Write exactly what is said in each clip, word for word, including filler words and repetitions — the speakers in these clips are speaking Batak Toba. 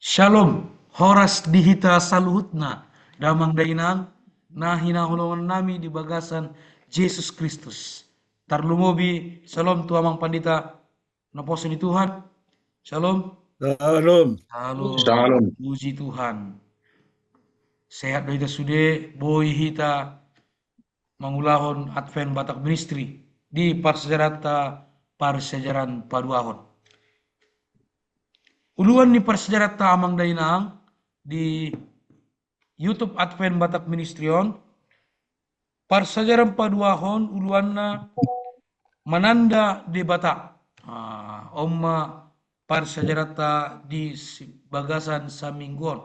Shalom, horas di hita saluhutna, damang dainang, na hinaholongan nami di bagasan Jesus Kristus. Tarlumobi, shalom tu amang pandita, naposo ni Tuhan. Shalom. Shalom. Shalom. Shalom. Puji Tuhan. Sehat do hita sude, boi hita mangulahon Advent Batak Ministry di parsiajaranta, parsiajaran paduahon. Uluan ni parsiajaranta amang dainang di YouTube Advent Batak Ministry on, parsiajaran paduahon uluanna mananda Debata. Ah, on ma parsiajaranta di si-, bagasan saminggu on.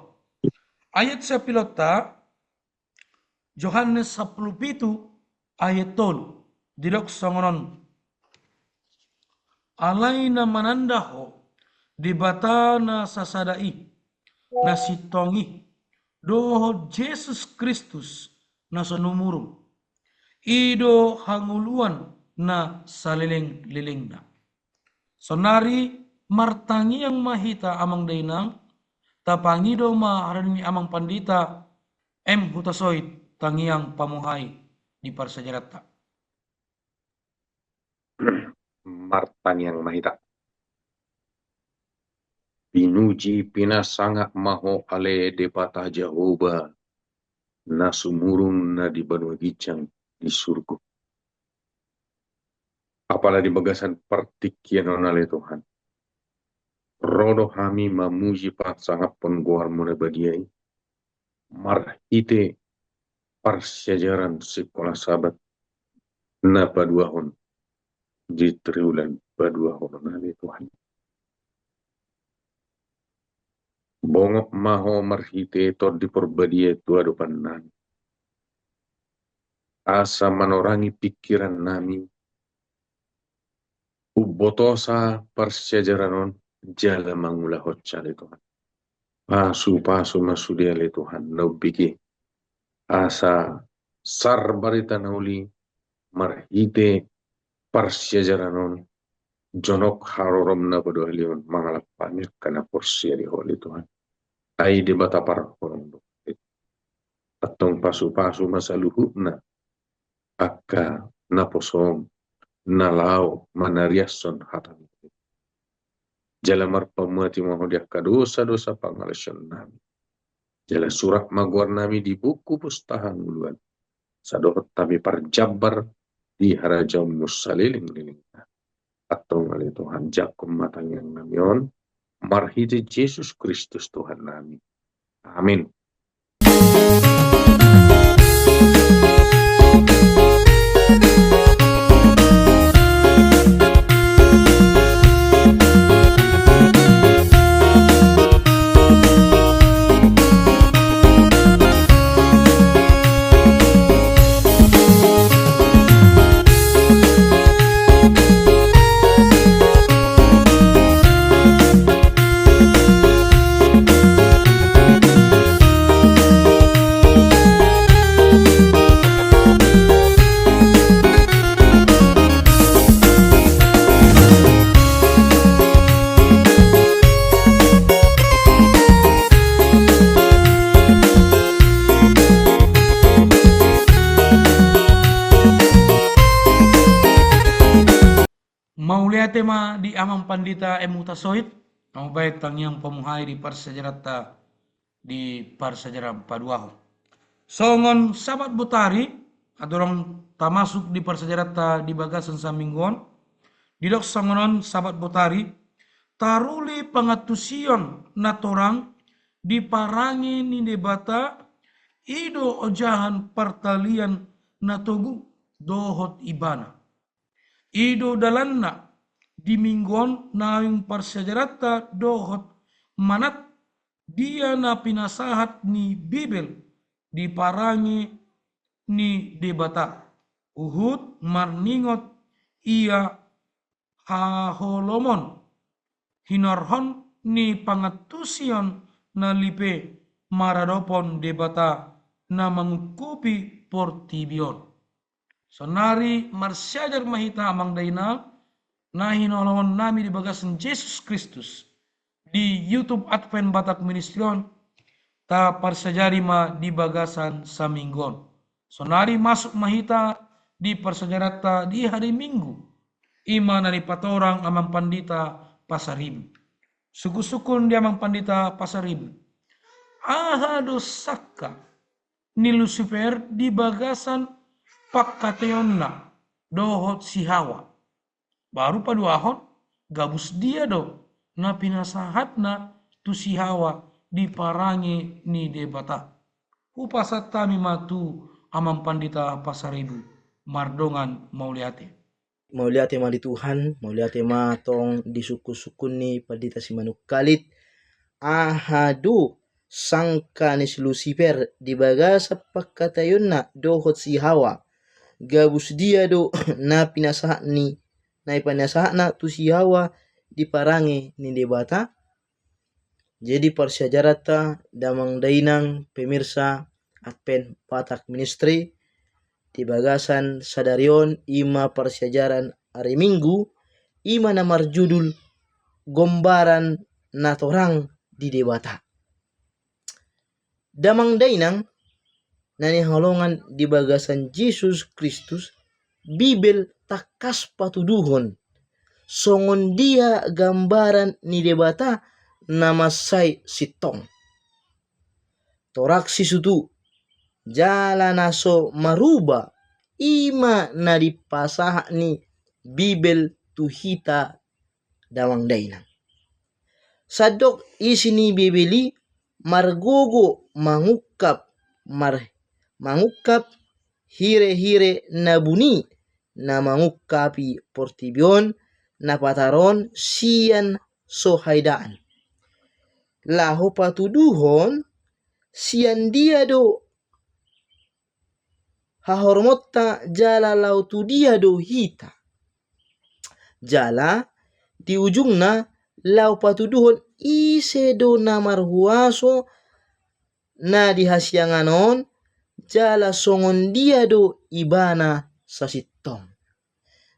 Ayat siapilonta, Johannes sampulu pitu ayat tolu, didok songon on: Alai na mananda ho, Debata na sasada i, na sintong i, dohot Jesus Kristus na so numurung. I do hangoluan na saleleng-lelengna. Sonari martangiang ma hita amang dainang, tapangido ma harani amang pandita M Hutasoit tangiang pamuhai di parsiajaranta. Martangiang ma hita. Pinuji pinasangap ma ho ale Debata Jahowa, na sumurung na di banua ginjang di surgo. Apala di bagasan partingkian on ale Tuhan, ro do hami mamuji pasangaphon goarmu na badia i, marhite parsiajaran sikola Sabat na paduahon di triwulan paduahon on ale Tuhan. Bongot ma ho marhite Tondi Porbadia tu adopan nami, asa manorangi pingkiran nami, umbotosa parsiajaran on jala mangulahonsa ale Tuhan. Pasu-pasu ma sude ale Tuhan na umbege, asa sar barita na uli marhite parsiajaran on, jonok harorom na paduahalihon mangalap hami angka na porsea di ho ale Tuhan. Ai Debata parholong do. Antong pasu-pasu ma saluhutna angka naposom na laho manariashon hatami. Jala marpamuati ma ho di angka dosa-dosa pangalaosion nami. Jala surat ma goar nami di buku pustaha ngoluan, asa dohot hami parjambar di harajaonmu saleleng-lelengna. Antong ale Tuhan, jangkon ma tangiang nami on, marhite Jesus Kristus Tuhan nami. Amin. Mauliate ma di Amang Pandita M Hutasoit, na mambahen tangiang pamuhai di parsiajaranta di parsiajaran paduahon. Songon Sabat botari, andorang tamasuk di parsiajaranta di bagasan saminggu on, didok songon on Sabat botari: Taruli pangantusion na torang di parange ni Debata, i do ojahan partalian na togu dohot Ibana. I do dalanna di minggu on naeng parsiajaranta dohot manat dia na pinasahat ni Bibel di parange ni Debata, huhut marningot ia haholomon hinorhon ni pangantusion na lipe maradophon Debata na mangungkupi portibi on. Sonari marsiajar ma hita, Amang Dainang, na hinaholongan nami di bagasan Jesus Kristus, di YouTube Advent Batak Ministry on, taparsajari ma di bagasan saminggu on. Sonari masuk ma hita di parsajaranta di hari Minggu, i ma na dipatorang Amang Pandita Pasaribu. Sungkun-sungkun di Amang Pandita Pasaribu. Aha do sangka ni Lusifer di bagasan pangkataionna dohot si Hawa? Baru paduahon, gabus dia do na pinasahatna tu si Hawa di parange ni Debata? Hupasahat hami ma tu Amang Pandita Pasaribu, mardongan mauliate. Mauliate ma di Tuhan, mauliate ma tong di sungkun-sungkun ni Pandita Simanungkalit. Aha do sangka ni si Lusifer di bagasan pangkataionna dohot si Hawa? Gabus dia do na pinasahat ni, na pinasahatna tu si Hawa di parange ni Debata? Jadi parsiajaranta damang dainang pemirsa Advent Batak Ministry, di bagasan sadari on i ma parsiajaran ari Minggu, i ma na marjudul Gombaran na Torang di Debata. Damang dainang na hinaholongan di bagasan Jesus Kristus, Bibel tangkas patuduhon songon dia gambaran ni Debata na mansai sintong. Torang sisutu, jala na so maruba, i ma na dipasahat ni Bibel tu hita damang dainang. Sandok isi ni Bibel i margogo mangungkap, mar-, mangungkap hire-hire na buni na mangungkapi portibi on, na patar on sian so haidaan. Laho patuduhon sian dia do hahormonta jala laho tu dia do hita. Jala di ujungna laho patuduhon ise do na marhuaso na di hasiangan on, jala songon dia do ibana sasintong.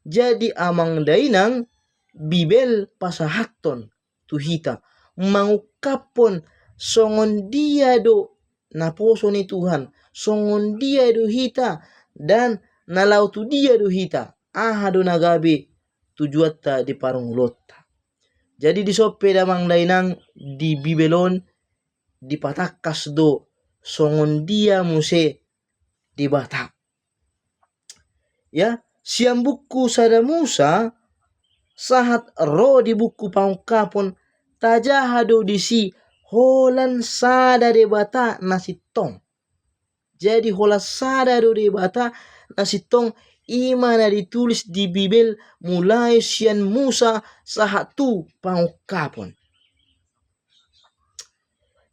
Jadi amang dainang, Bibel pasahathon tu hita, mangungkaphon songon dia do naposo ni Tuhan, songon dia do hita, dan na laho tu dia do hita, aha do na gabe tujuanta di parngoluonta. Jadi dison pe damang dainang, di Bibel on dipatangkas do songon dia muse Debata. Ya, sian buku Sada Musa sahat ro di buku Pangungkapon, tajaha do disi holan sada Debata na sintong. Jadi holan sada do Debata na sintong, i ma na ditulis di Bibel mulai sian Musa sahat tu Pangungkapon.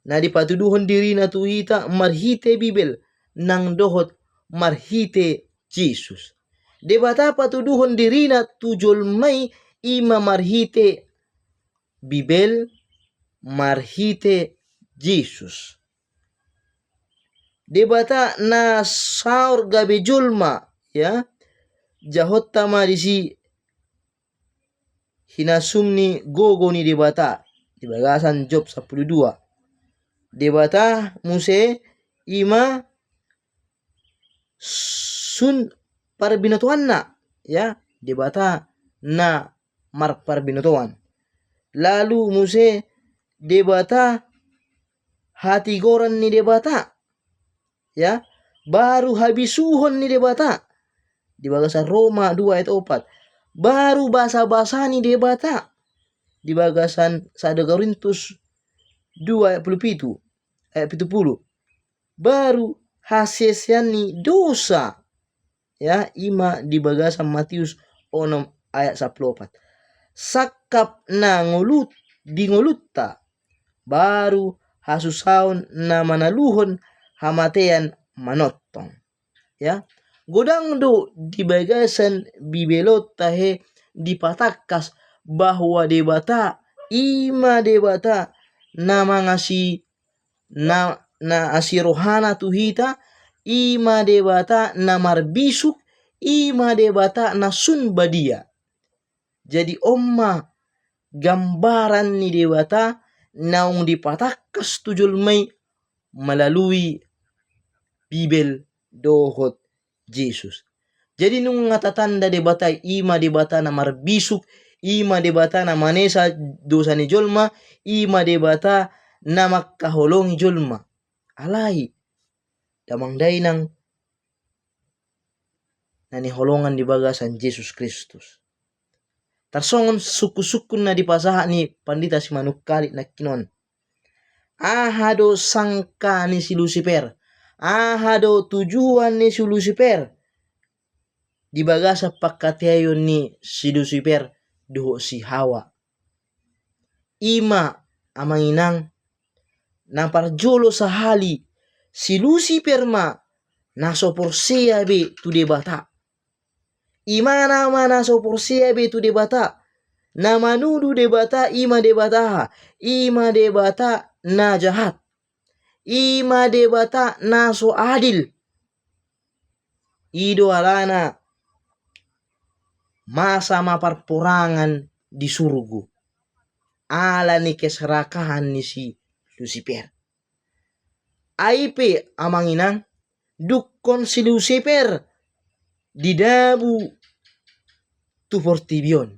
Na dipatuduhon dirina tu hita marhite Bibel, nang dohot marhite Jesus. Debata patuduhon dirina tu jolma i, i ma marhite Bibel, marhite Jesus. Debata na saor gabe jolma, ya. Jahonta ma disi hinasum ni gogo ni Debata di bagasan Job sampulu dua. Debata muse i ma sun parbinotoanna, ya, Debata na marparbinotoan. Lalu muse Debata hatigoran ni Debata, ya, baru habisuhon ni Debata di bagasan Roma dua ayat opat, baru basa-basa ni Debata di bagasan sada Korintus dua ayat pulu pitu, ayat pitu pulu, baru hasesean ni dosa, ya, i ma di bagasan Matius onom ayat sampulu opat. Sangkap na ngolut, di ngolunta, baru hasusaon na manaluhon hamatean manongtong. Ya, godang do di bagasan Bibel on tahe dipatangkas bahwa Debata, i ma Debata na mangasi, na, na asi rohana tu hita, i ma Debata na marbisuk, i ma Debata na sun badia. Jadi on ma gambaran ni Debata naung dipatangkas tu jolma i melalui Bibel dohot Jesus. Jadi nunga tatanda Debata i, i ma Debata na marbisuk, i ma Debata na manesa dosa ni jolma, i ma Debata na mangkaholongi jolma. Alai, damang dainang na hinaholongan di bagasan Jesus Kristus. Tarsongon sungkun-sungkun na dipasahat ni Pandita Simanungkalit nangkin on. Aha do sangka ni si Lusiper? Aha do tujuan ni si Lusiper di bagasan pangkataion ni si Lusiper dohot si Hawa? I ma, amang inang, na parjolo sahali, si Lusiper ma na so porsea be tu Debata. Ibana ma na so porsea be tu Debata. Na manudu Debata i ma Debata aha? I ma Debata na jahat. I ma Debata na so adil. I do alana masa ma parporangan di surgo ala ni keserakahan ni si Lusiper. Ai pe, amang inang, dungkon si Lusiper didabu tu portibi on.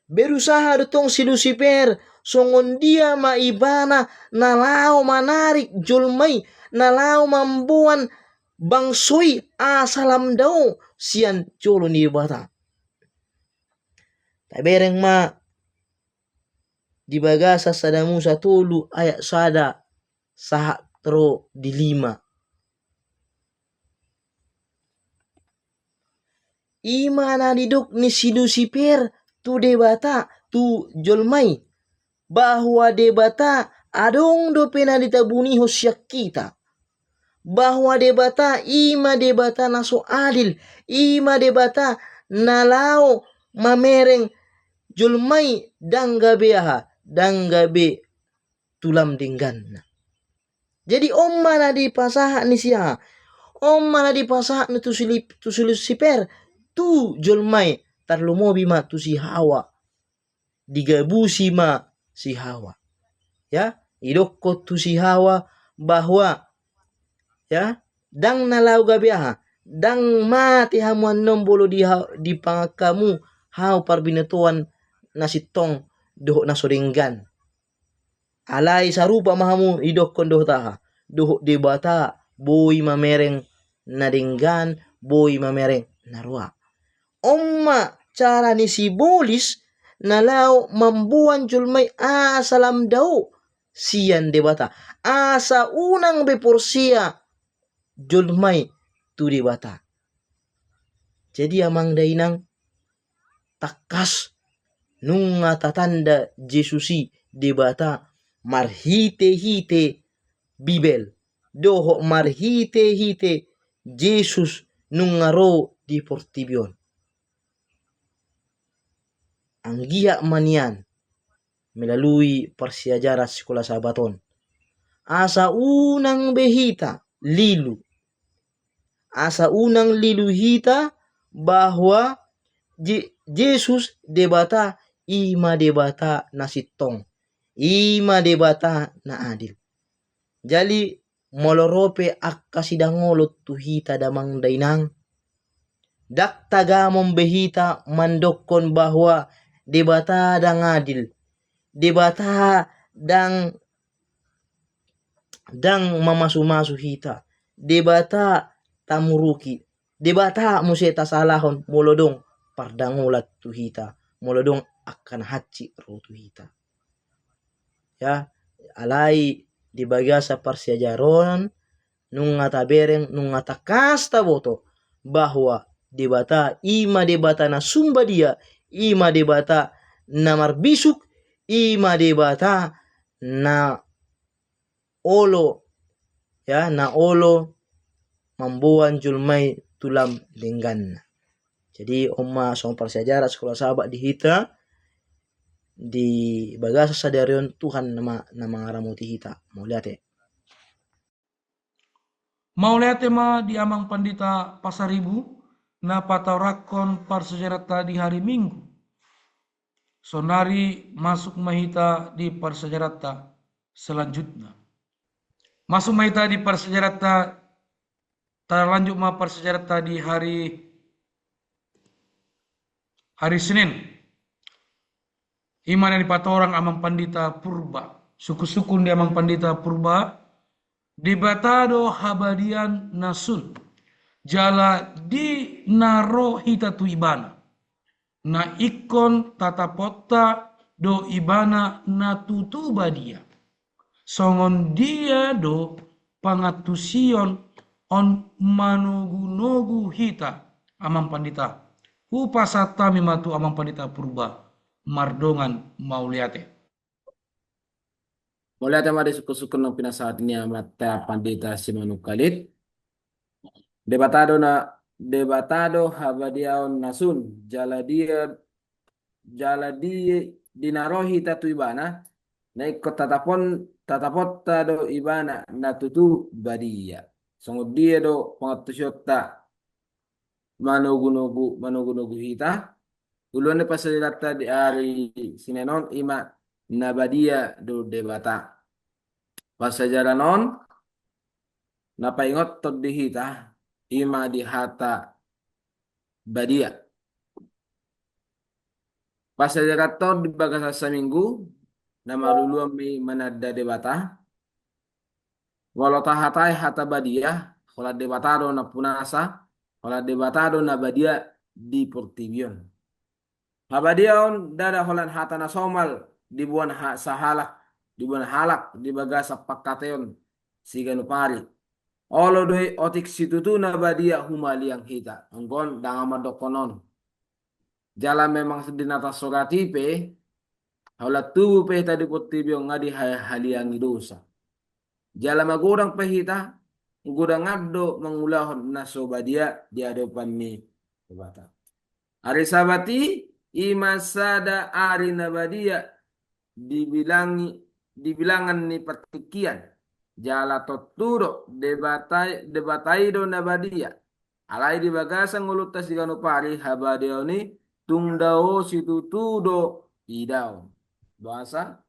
Berusaha do tong si Lusiper, songon dia ma ibana na laho manarik jolma i, na laho mamboan bangso i asa lam dao sian jolo ni Debata. Tabereng ma di bagasan Sada Musa tolu ayat sada sahat ro di lima. I ma na didok ni si Lusiper tu Debata, tu jolma i, bahwa Debata adong dope na ditabunihon sian hita. Bahwa Debata i ma Debata na so adil, i ma Debata na laho mamereng jolma i ndang gabe aha, ndang gabe tu lam dengganna. Jadi on ma na dipasahat ni si aha? On ma na dipasahat ni tu si Lip-, tu si Lusiper, tu jolma i, tarlumobi ma tu si Hawa. Digabusi ma si Hawa. Ya, idokkon tu si Hawa bahwa, ya, ndang na laho gabe aha, ndang mate hamu annon molo di ha-, dipangan hamu hau parbinotoan na sintong dohot na so denggan. Alai sarupa ma hamu idokkon dohot aha, dohot Debata, boi mamereng na denggan, boi mamereng na roa. On ma cara ni sibolis na laho mamboan jolma i asa lam dao sian Debata, asa unang be porsea jolma i tu Debata. Jadi amang dainang, tangkas nunga tatanda Jesus i Debata marhite-hite Bibel, dohot marhite-hite Jesus nunga ro di portibi on. Anggiat ma nian melalui parsiajaran Sikola Sabat on, asa unang be hita lilu, asa unang lilu hita bahwa Je-, Jesus Debata, i ma Debata na sintong, i ma Debata na adil. Jadi molo ro pe angka sidangolon tu hita damang dainang, ndang tagamon be hita mandokkon bahwa Debata ndang adil, Debata ndang, ndang mamasu-masu hita, Debata tamuruki, Debata muse tasalahon molo adong pardangolan tu hita, molo adong angka na hansit ro tu hita. Ya, alai di bagasan parsiajaran on, nunga tabereng, nunga tangkas taboto bahwa Debata i ma Debata na sumbadia, i ma Debata na marbisuk, i ma Debata na olo, ya, na olo mamboan jolma i tu lam dengganna. Jadi on ma songon parsiajaran Sikola Sabat di hita di bagasan sadari on. Tuhan na ma-, na mangaramoti hita. Mauliate. Mauliate ma di Amang Pandita Pasaribu na patorangkon parsiajaranta di hari Minggu. Sonari masuk ma hita di parsiajaranta selanjutna. Masuk ma hita di parsiajaranta, talanjut ma parsiajaranta di hari, hari Senin. I ma na nipatorang Amang Pandita Purba. Sungkun-sungkun di Amang Pandita Purba, Debata do habadiaon na sun, jala di na ro hita tu Ibana. Na ingkon tataponta do Ibana na tutu badia. Songon dia do pangantusion on manogunogu hita, Amang Pandita? Hupasahat hami ma tu Amang Pandita Purba, mardongan mauliate. Mauliate ma di sungkun-sungkun na pinasahat ni Amanta Pandita Simanungkalit. Debata do na, Debata do habadiaon na sun, jala dia, jala di, di na ro hita tu Ibana, na ingkon tatapon, tataponta do Ibana na tutu badia. Songon dia do pangantusionta manogunogu, manogunogu hita. Ulaon ni parsiajaranta di ari Senin on i ma na badia do Debata. Parsiajaran on na paingothon di hita i ma di hata badia. Parsiajaranta on di bagasan saminggu na marulaon ma i mananda Debata. Molo tahatai hata badia, holan Debata do nampunasa, holan Debata do na badia di portibi on. Habadiaon ndada holan hata na somal diboan ha-, sahalak, diboan halak di bagasan pangkataion siganup ari. Olo do i otik situtu na badia humaliang hita, anggo on ndang mandokkon on. Jala memang di na tarsurat i pe, holan tubu pe hita di portibi on nga dihaliangi dosa. Jala magodang pe hita, godang do mangulahon na so badia di adopan ni Debata. Ari Sabat i, i ma sada ari na badia dibilangi, di bilangan ni partingkian. Jala tontu do Debata i, Debata i do na badia. Alai di bagasan ngolunta siganup ari habadiaon i tung dao situtu do idaon. Boasa?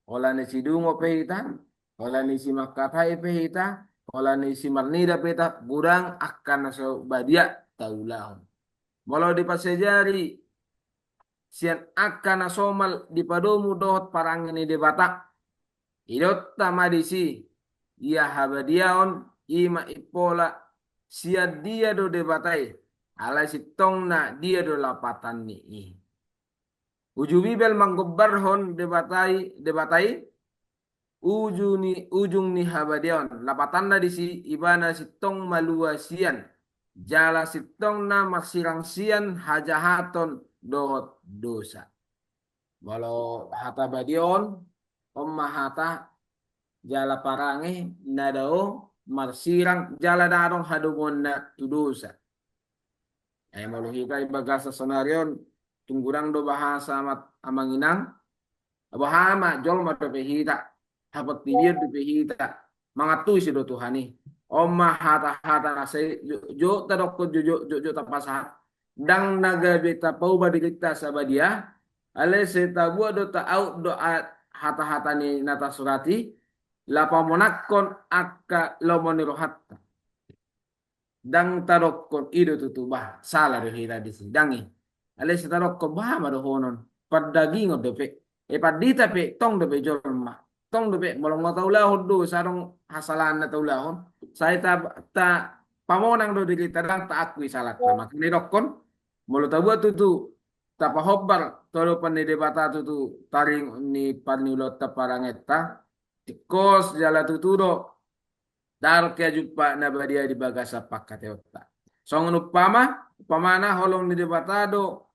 Holan ni sidungo pe hita, holan ni simangkatai pe hita, holan ni simarnida pe hita, godang angka na so badia taulahon. Molo dipasajari sian angka na somal dipadomu dohot parange ni Debata, idaonta ma disi, ia habadiaon i ma impola sian dia do Debata i, alai sintongna dia do lapatan ni i. Uju Bibel manggombarhon Debata i, Debata i, uju ni, ujung ni habadiaon. Lapatanna disi Ibana sintong malua sian, jala sintongna marsirang sian hajahaton dohot dosa. Molo hata badia on, on ma hata jala parange na dao marsirang jala na adong hadomuanna tu dosa. Eh, molo hita i bagasan sonari on, tung godang do bahasa amat, amang inang, boha ma, jolma dope hita, haportibion dope hita, mangantusi do Tuhan i. On ma hata-hata na sai jo, jo tadokkon jo, jo, jo, jo tapasahat. Ndang na gabe tapauba dirinta sabadia, alai sai tabuat do, taaut do a-, hata-hata ni na tarsurat i, laho pamonangkon angka lomo ni rohanta. Ndang tadokkon i do tutu, bah, sala do hita disi, ndang i. Alai sai tadokkon, bah, ma dohonon, pardagingon dope. E, pandita pe, tong dope jolma. Tong dope, molo nga taulahon dosa, adong hasalahan na taulahon. Sai ta, ta pamonang do dirinta, ndang taakui salanta. Makana didokkon, molo tabuat tutu, tapahombar tu adopan ni Debata tutu taringot ni parniulaonta, parangenta, tingkos jala tutu do tahe jumpa na badia di bagasan pangkataionta. Songon umpama, umpamana holong ni Debata do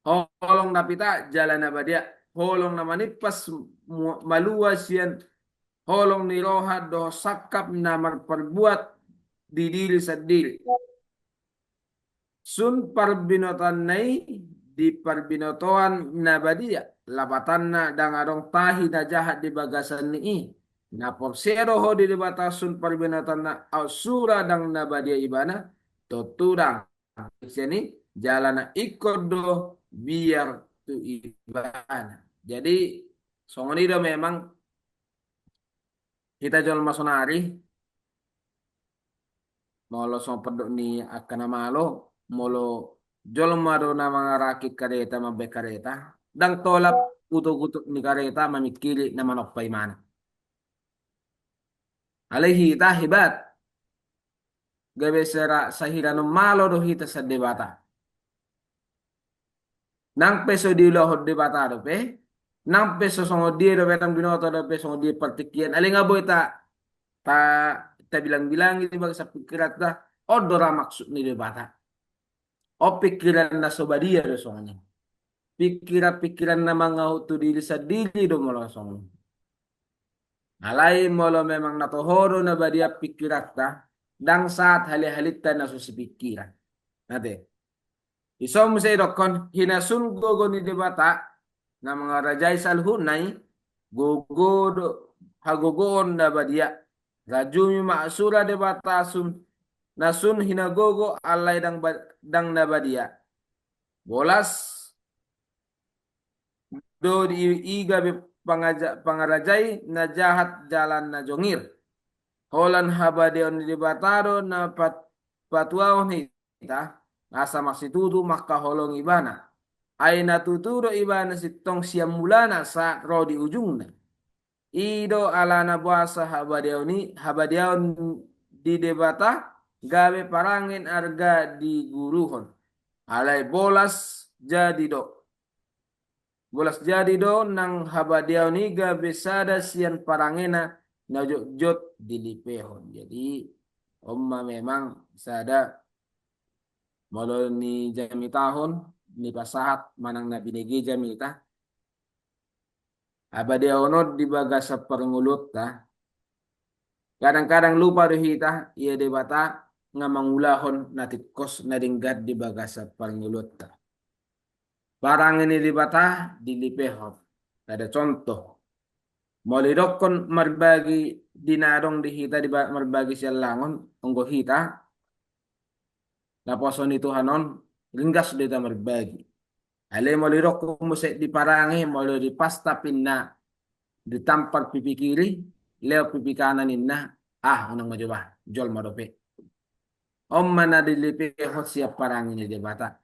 holong na pita jala na badia, holong na manimpas mu-, malua sian holong ni roha dohot sangkap na marparbuat di diri sandiri. Sun parbinotoanna i di parbinotoan na badia, lapatanna ndang adong tahi na jahat di bagasan ni i. Na porsea do ho di Debata sun parbinotoanna, aut sura ndang na badia ibana, tontu ndang. Sian i jala na ingkon do biar tu ibana. Jadi songon i do memang hita jolma sonari, molo songon pandok ni angka na malo, molo jolma do na mangaraki kareta, mambaen kareta, ndang tolap utuk-utuk ni kareta mamingkiri na manompa imana. Alai hita hebat. Gabe sera-, sahira na malo do hita sian Debata. Nang pe so diulahon Debata dope, nang pe so songon dia dope, nang binoto dope songon dia partingkian, alai nga boi ta, ta, tabilang-bilangi di bagasan pingkiranta, on do ra maksud ni Debata. On pingkiran na so badia do songon i. Pingkiran-pingkiran na mangahutu diri sandiri do molo songon i. Alai molo memang na toho do na badia pingkiranta, ndang sahat hali-halinta na so sipingkiran. Ate. Dison muse didokkon, hinasun gogo ni Debata, na mangarajai saluhutna i, gogo do, hagogoon na badia. Rajumi ma sura Debata sun, na sun hinagogo alai ndang ba-, ndang na badia. Bolas do di i gabe pangaja-, pangarajai na jahat jala na jongir. Holan habadeon ni Debata do na pat-, patuaon hita, asa marsitutu mangkaholongi ibana. Ai na tutu do ibana sintong sian mulana sahat ro di ujungna. I do alana boasa habadeon i, habadeon di Debata gabe parange na arga diguruhon. Alai bolas jadi do. Bolas jadi do nang habadeon i gabe sada sian parangena na jotjot dilipehon. Jadi on ma memang sada molo nijamitahon, nipasahat manang na binege jamita. Habadeon on di bagasan parngoluonta. Kadang-kadang lupa do hita, ia Debata nga mangulahon na tingkos na denggan di bagasan parngoluonta. Parange ni Debata dilipehon. Sada contoh. Molo didokkon marbagi di na adong di hita di ba-, marbagi sian langon, anggo hita, naposo ni Tuhan on, ringgas do hita marbagi. Alai molo didokkon muse di parange, molo dipastap inna, ditampar pipi kiri, lewat pipi kanan inna, ah, unang ma jo bah, jolma dope. On ma na dilipehon sian parange ni Debata.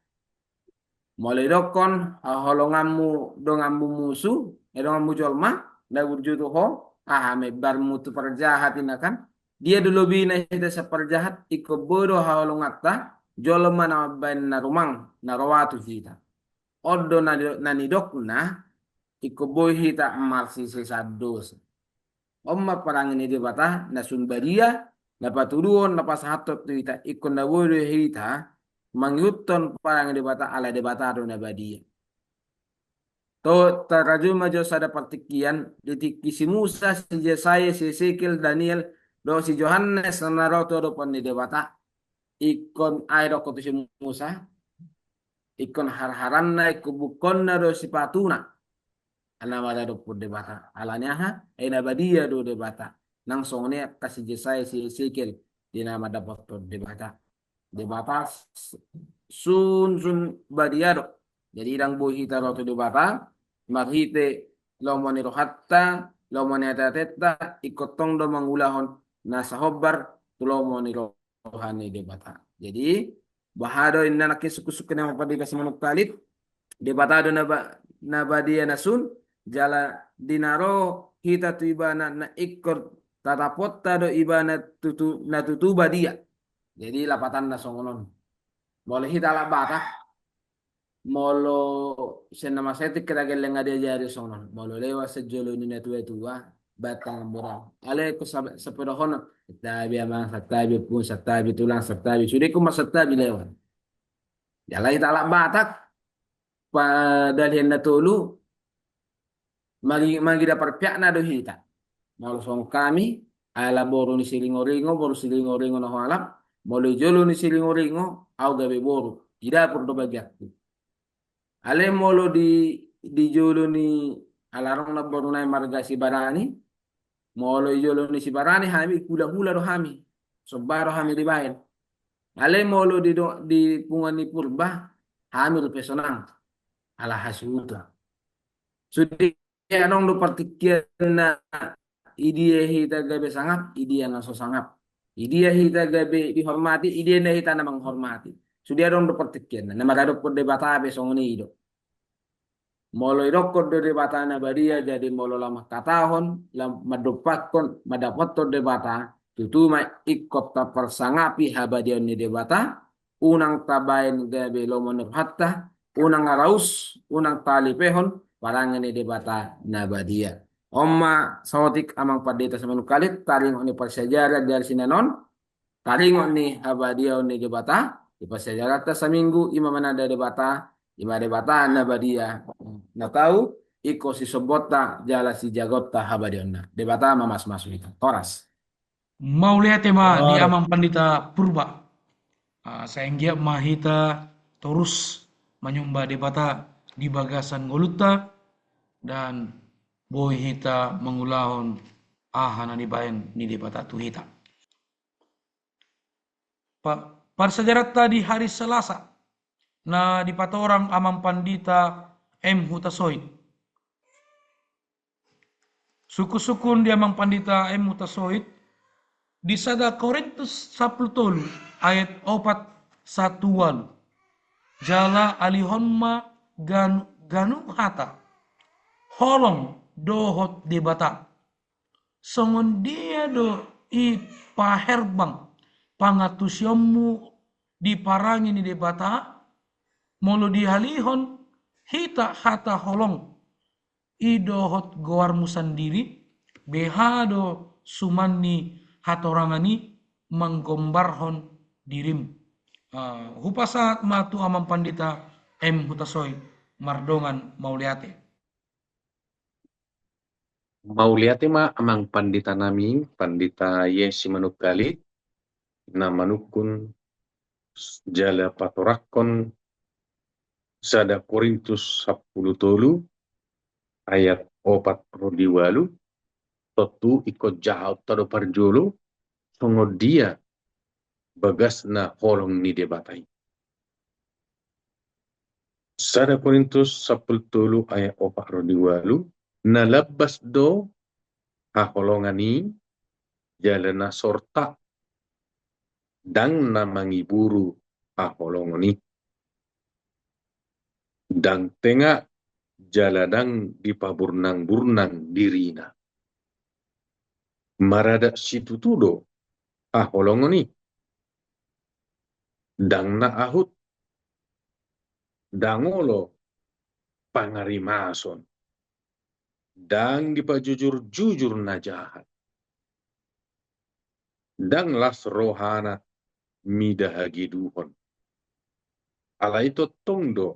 Molo didokkon haholonganmu donganmu musu, eh, donganmu jolma, na burju tu ho, aha, membarmu tu parjahat inna kan. Dia do lobina hita sian parjahat, ingkon boi do haholonganta, jolma na mambaen na rumang, na roa tu hita. On do na, na nidokna, ingkon boi hita marsisesan dosa. On ma parange ni Debata, na sun badia, na patuduhon, na pasahathon tu hita, ingkon na boi do hita, mangihuthon parange ni Debata, ala Debata do na badia. To, tarajumi ma jo sada partingkian, di tingki si Musa, si Jesaya, si Esekiel, Daniel, dohot si Johannes, na ro tu adopan ni Debata. Ingkon ai dokkon tu si Musa. Ingkon harharanna, ingkon bungkonna do sipatuna. Ala na mandapothon Debata. Alani aha? Ai na badia do Debata. Nang songon i angka si Jesaya, si Esekiel, di na mandapothon Debata. Debata s-, sun, sun badia do. Jadi ndang boi hita ro tu Debata, marhite lomo ni rohanta, lomo ni ateatenta, ingkon tong do mangulahon na sahombar tu lomo ni roha ni Debata. Jadi, boha do inna nangkin sungkun-sungkun na mapandita simanungkalit, Debata do na ba-, na badia na sun, jala di na ro hita tu ibana na ingkon tataponta do ibana tutu, na tutu badia. Jadi lapatanna songon on. Molo hita halak Batak, molo sian na masa i tingki na gelleng nga diajari songon on. Molo lewat sian jolo ni na tua-tua, batang boru. Alai ingkon sa-, sapodohonon. Santabi amang, santabi ompung, santabi tulang, santabi. Sude ingkon marsantabi lewat. Jala hita halak Batak, padalihan na tolu, magi-, mangida parpeakna do hita. Molo songon hami, ala boru ni Siringoringo, boru Siringoringo na hualap, molo di jolo ni Siringoringo, au gabe boru, di dapur do bagianku. Alai molo di, di jolo ni, ala adong na boru nai marga Sibarani, molo di jolo ni Sibarani hami, hula-hula do hami, somba do hami dibaen. Alai molo di do-, di punguan ni Purba, hami rupe sonang. ala hasuhuton. Sude adong do partingkianna, idia hita gabe sangap, idia na so sangap. Idia hita gabe dihormati, idia na hita na manghormati. Sude adong do partingkianna, na maradophon Debata be songon i do. Molo idokkon do Debata na badia, jadi molo lam mangkatahon, lam mandompakkon, mandapothon Debata, tutu ma ingkon taparsangapi habadiaon ni Debata, unang tabaen gabe lomo ni rohanta, unang raus, unang talipehon parange ni Debata na badia. On ma saotik Amang Pandita Simanungkalit, taringot ni parsiajaran di ari Senen on, taringot ni habadiaon ni Debata, di parsiajaranta saminggu, i ma mananda Debata, i ma Debata na badia, na tau ingkon sisombonta jala sijagonta habadiaonna. Debata ma masu-masu hita. Horas. Mauliate ma di Amang Pandita Purba. Ah, sai anggiat ma hita torus manyomba Debata di bagasan ngolunta, dan boi hita mangulahon aha na nibaen ni Debata tu hita. Pa-, parsiajaranta di hari Selasa, na dipatorang Amang Pandita M Hutasoit. Sungkun-sungkun di Amang Pandita M Hutasoit, di sada Korintus sampulu tolu ayat opat sahat tu ualu. Jala alihon ma gan-, ganup hata, holong dohot Debata. Songon dia do i paherbang pangantusionmu di parange ni Debata, molo dialihon hita hata holong i dohot goarmu sandiri, beha do suman ni hatorangan i manggombarhon dirim. Ah, hupasahat ma tu Amang Pandita M Hutasoit mardongan mauliate. Mauliate ma Amang Pandita nami, Pandita Ye Simanungkalit, na manungkun jala patorangkon sada Korintus sampulu tolu ayat opat ro di ualu, tontu ingkon jahaonta do parjolo, songon dia bagasna holong ni Debata i. Sada Korintus sampulu tolu ayat opat ro di ualu, na lambas do haholongan i jala na sorta, ndang na mangiburu haholongon i. Ndang tenga jala ndang dipaburnang-burnang dirina. Maradat situtu do haholongon i. Ndang na ahut, ndang olo pangarimason, ndang dipajujur-jujur na jahat. Ndang las rohana mida hageduhon. Alai tongtong do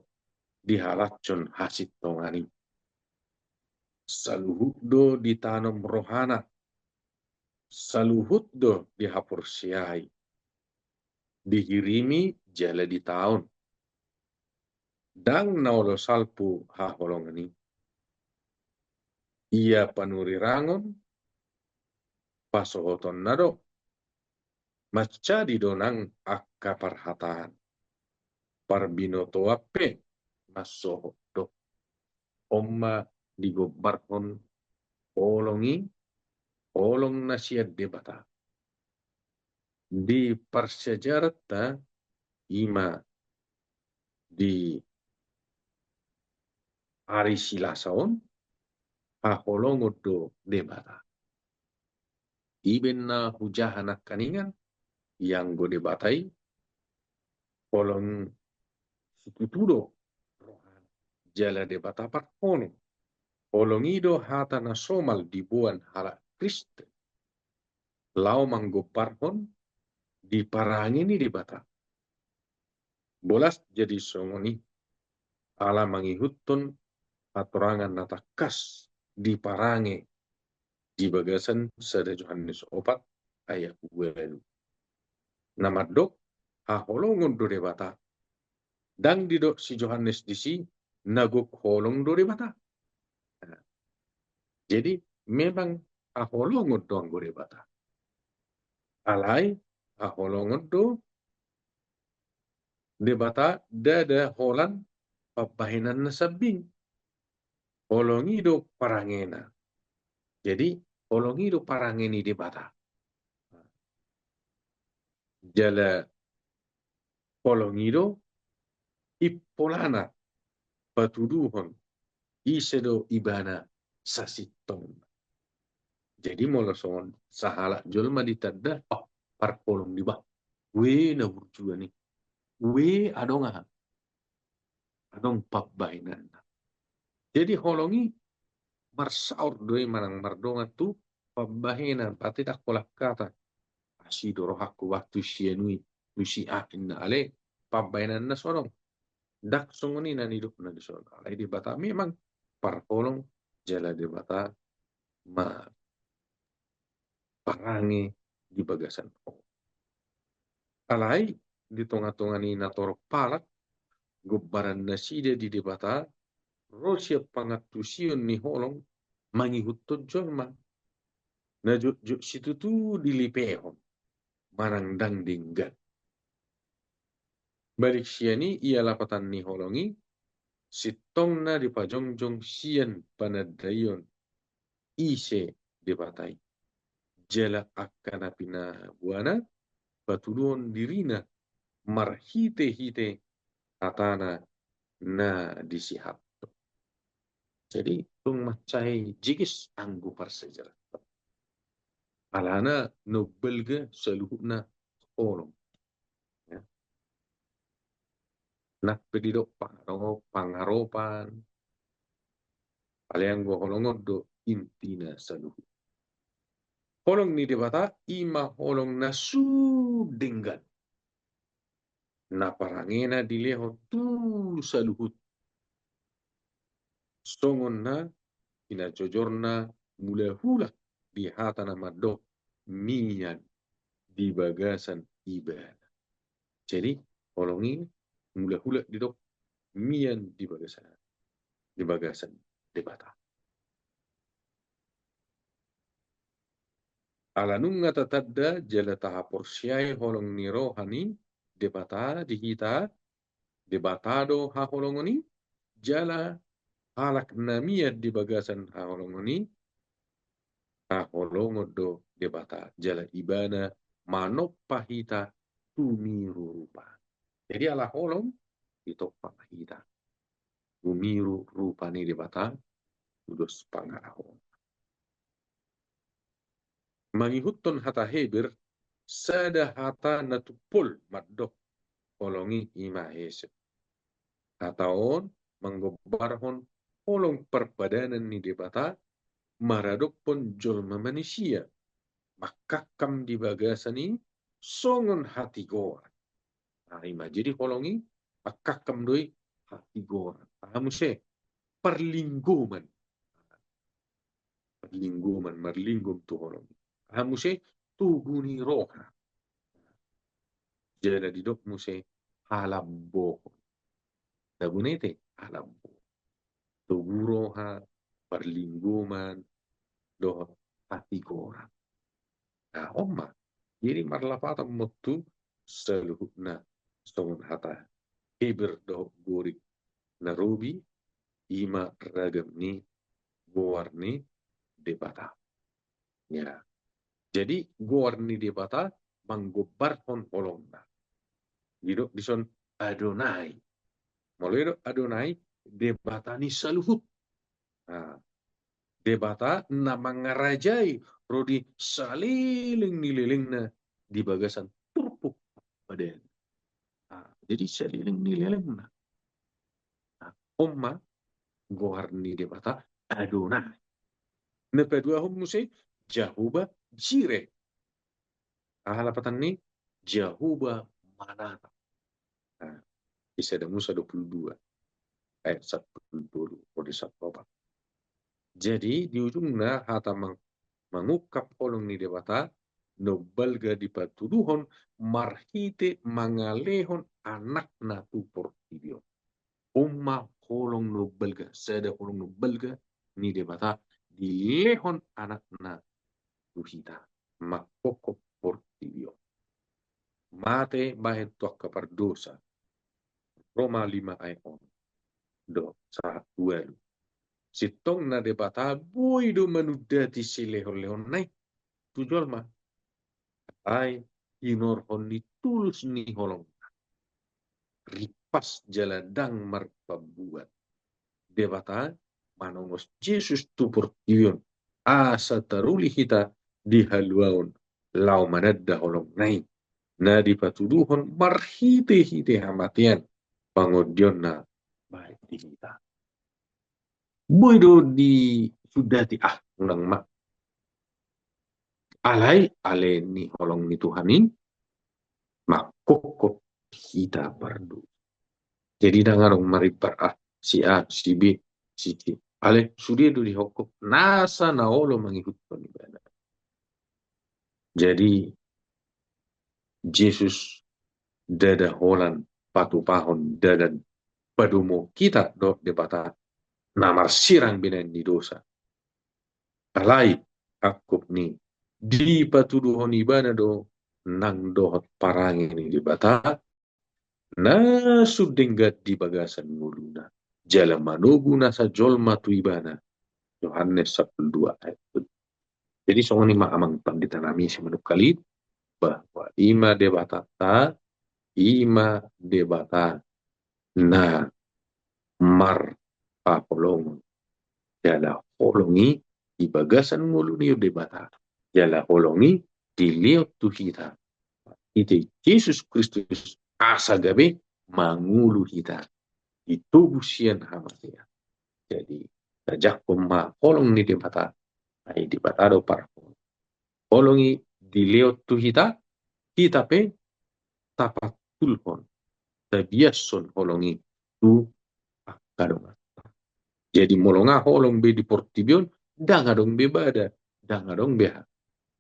dihalashon hasintongan i. Saluhut do ditanom rohana, saluhut do dihaporseai, dihirimi jala ditaon. Ndang na olo salpu haholongan i. Ia panurirangon, pasohotonna do, mansadi do nang angka parhataan. Parbinotoan pe mansohot do. On ma digombarhon holong i, holong na sian Debata. Di parsiajaranta i ma di ari Selasa on, haholongon do Debata. I baen na hujaha nangkaningan, ianggo Debata i, holong situtu do rohana, jala Debata parholong. Holong i do hata na somal diboan halak Kristen laho manggombarhon di parange ni Debata. Bolas jadi songon i, ala mangihuthon hatorangan na tangkas di parange di bagasan sada Johannes opat ayat ualu. Na mandok haholongon do Debata. Ndang didok si Johannes disi na gok holong do Debata. Nah, jadi memang haholongon do anggo Debata. Alai haholongon do Debata ndada holan pambahenanna sambing. Holong i do parangena. Jadi holong i do parange ni Debata. Jala holong i do impolana patuduhon ise do ibana sasintongna. Jadi molo songon sahalak jolma ditanda, oh, parholong di bah. Ue na burju ni. Ue adong aha? Adong pambahenanna. Jadi holong i marsaor do i manang mardongan tu pambahenan, berarti ndang holan hata, asi do rohangku bah tu si anu i, tu si A, inna, alai pambahenanna so adong. Ndang songon i na nidokna dison. Alai Debata memang parholong jala Debata ma parange di bagasan holong. Alai di tonga-tonga ni natorop halak, gombaran nasida di Debata ro sian pangantusion ni holong mangihuthon jolma. Na jotjot situtu dilipehon manang ndang denggan. Balik sian i, ia lapatan ni holong i sintongna dipajongjong sian panandaion ise Debata i. Jala angka na pinaboana patuduhon dirina marhite-hite hatana na disihat. Jadi tung mansai jigis anggo parsajaran. Alana na umbalga saluhutna holong. Ya. Nang pe didok pangaropan, pangaropan. Alai anggo holong on do intina saluhut. Holong ni Debata i ma holong na sun denggan. Na parangena dilehon tu saluhut. Songon na pinajojorna mula hulak di hata na mandok mian di bagasan ibana. Jadi holong i mula hulak didok mian di bagasan, di bagasan Debata. Ala nunga tatanda jala tahaporseai holong ni roha ni Debata di hita, Debata do haholongon i, jala halak na mian di bagasan haholongon i, haholongon do Debata, jala ibana manompa hita tumiru rupa. Jadi ala holong ditompa hita tumiru rupa ni Debata, tudos pangarahoan. Mangihuthon hata Heber, sada hata na tumpol mandok holong i, i ma hesed. Hata on manggombarhon holong parpadanan ni Debata maradophon jolma manisia, mangkangkam di bagasan i songon hatigoran. Nah, i ma jadi holong i mangkangkam do i hatigoran. Aha muse? Parlinggoman. Parlinggoman, marlinggom tu holong i. Aha muse? Togu ni roha. Jala didok muse halambohon. Togu ni ate, halambohon. Togu roha, parlinggoman, dohot hatigoran. Nah, on ma. Jadi marlapatan ma tu saluhutna songon hata Heber dohot Gorik na robi, i ma ragam ni goar ni Debata. Ya. Jadi goar ni Debata manggombarhon holongna. Didok dison Adonai. Molo didok Adonai, Debata ni saluhut. Nah, Debata na mangarajai ro di saleleng ni lelengna di bagasan turpuk padanan. Nah, jadi saleleng ni lelengna. Nah, on ma goar ni Debata Adonai. Na paduahon muse Jahowa Jireh. Aha lapatan ni? Jahowa manatap. Nah, di Sada Musa dua puluh dua ayat sampulu tolu ro di sampulu opat. Jadi di ujungna hata mang-, mangungkap holong ni Debata na umbalga dipatuduhon marhite mangalehon anakna tu portibi on. On ma holong na umbalga, sada holong na umbalga ni Debata dilehon anakna tu hita manghophop portibi on. Mate bahen tu angka pardosa. Roma lima ayat onom. ualu. Sintongna Debata boi do manundati silehonlehonna i tu jolma. Alai hinorhon ni tulus ni holongna, ripas jala ndang marpambuat, Debata manongos Jesus tu portibi on asa taruli hita di haluaon laho mananda holongna i na dipatuduhon marhitehite hamatean pangondionna bahen di hita. Boi do disundati, ah, unang ma. Alai ale ni holong ni Tuhan i manghophop hita pardosa. Jadi ndang adong marimpar, ah, si A, si B, si C. Ale sude do dihophop nasa na olo mangihuthon ibana. Jadi Jesus ndada holan patupahon dalan padomu hita dohot Debata na marsirang binahen ni dosa. Alai angkup ni dipatuduhon ibana do nang dohot parange ni Debata na sun denggan di bagasan ngoluna jala manogu nasa jolma tu ibana. Yohanes sampulu dua ayat tujuh. Jadi songon i ma amang pandita nami simanungkalit, bahwa i ma Debata ta, i ma Debata na marpaholongon. Jala holong i di bagasan ngolu ni Debata. Jala holong i dilehon tu hita marhite Jesus Kristus asa gabe mangolu hita ditobu sian hamatean. Jadi tajangkon ma holong ni Debata, ai Debata do parholong. Holong i dilehon tu hita, hita pe tapantulhon, tabiashon holong i tu angka donganta. Jadi molo nga holong be di portibi on, ndang adong be bada, ndang adong be ha,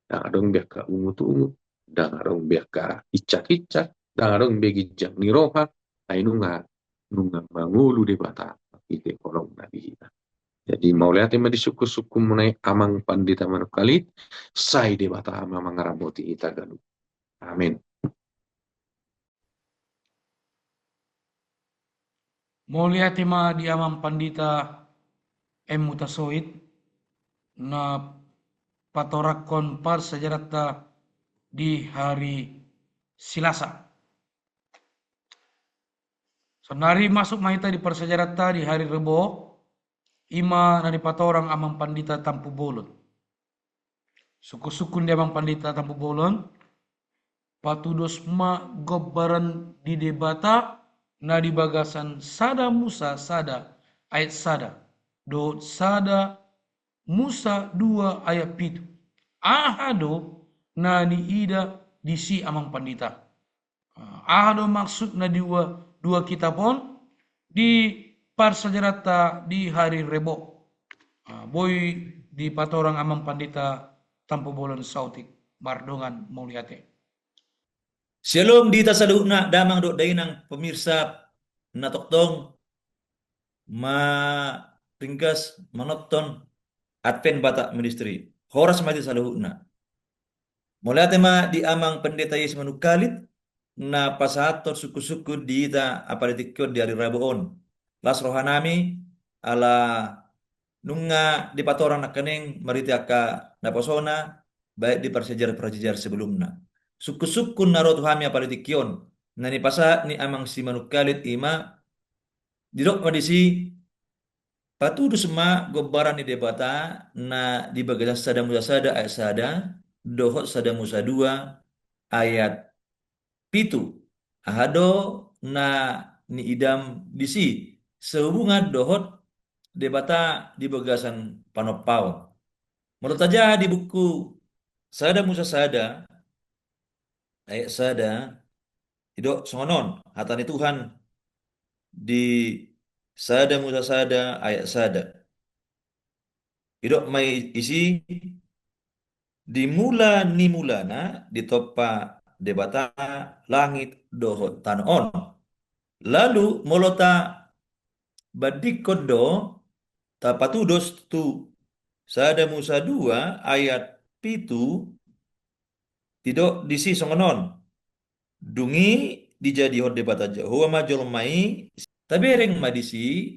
ndang adong be angka ungut-ungut, ndang adong be angka hincak-hincak, ndang adong be ginjang ni roha, ai nunga, nunga mangolu Debata marhite holongna di hita. Jadi mauliate ma di sungkun-sungkunmuna i amang pandita manungkalit, sai Debata ma mangaramoti hita ganup. Amin. Mauliate ma di amang pandita M Hutasoit na patorangkon parsiajaranta di hari Silasa. Saonari masuk ma hita di parsiajaranta di hari Rebo, i ma na nipatorang amang pandita Tampubolon. Sungkun-sungkun di amang pandita Tampubolon, patudos ma gombaran di Debata na di bagasan sada Musa sada ayat sada dohot sada Musa dua ayat pitu. Aha do na niida disi amang pandita? Aha do maksud na dua, dua kitab on di parsiajaranta di hari Rebo? Boi dipatorang amang pandita Tampubolon saotik mardongan mauliate. Syalom di hita saluhutna damang dohot dainang pemirsa na tongtong maringgas manonton Advent Batak Ministry. Horas ma di saluhutna. Mauliate ma di amang pendeta i simanungkalit na pasahathon sungkun-sungkun di hita apala di tingki on di ari Rebo on. Las rohanami ala nunga dipatorang nangkaning marhite angka naposona baik di parsiajar-parsiajar sebelumna. Sungkun-sungkun na ro tu hami apala di tingki on na nipasahat ni amang simanungkalit i ma didok ma disi, patudos ma gombaran ni Debata na di bagasan sada Musa sada ayat sada dohot sada Musa dua ayat pitu. Aha do na niidam disi sehubungan dohot Debata di bagasan panompaon? Molo tajaha di buku sada Musa sada ayat sada, didok songon on hata ni Tuhan di sada Musa sada ayat sada. Didok ma i, isi, di mula ni mulana ditompa Debata langit dohot tano on. Lalu molo tabandingkon do, tapatudos tu sada Musa dua ayat pitu, didok disi songon on. Dung i dijadihon Debata Jahowa ma jolma i, tabereng ma disi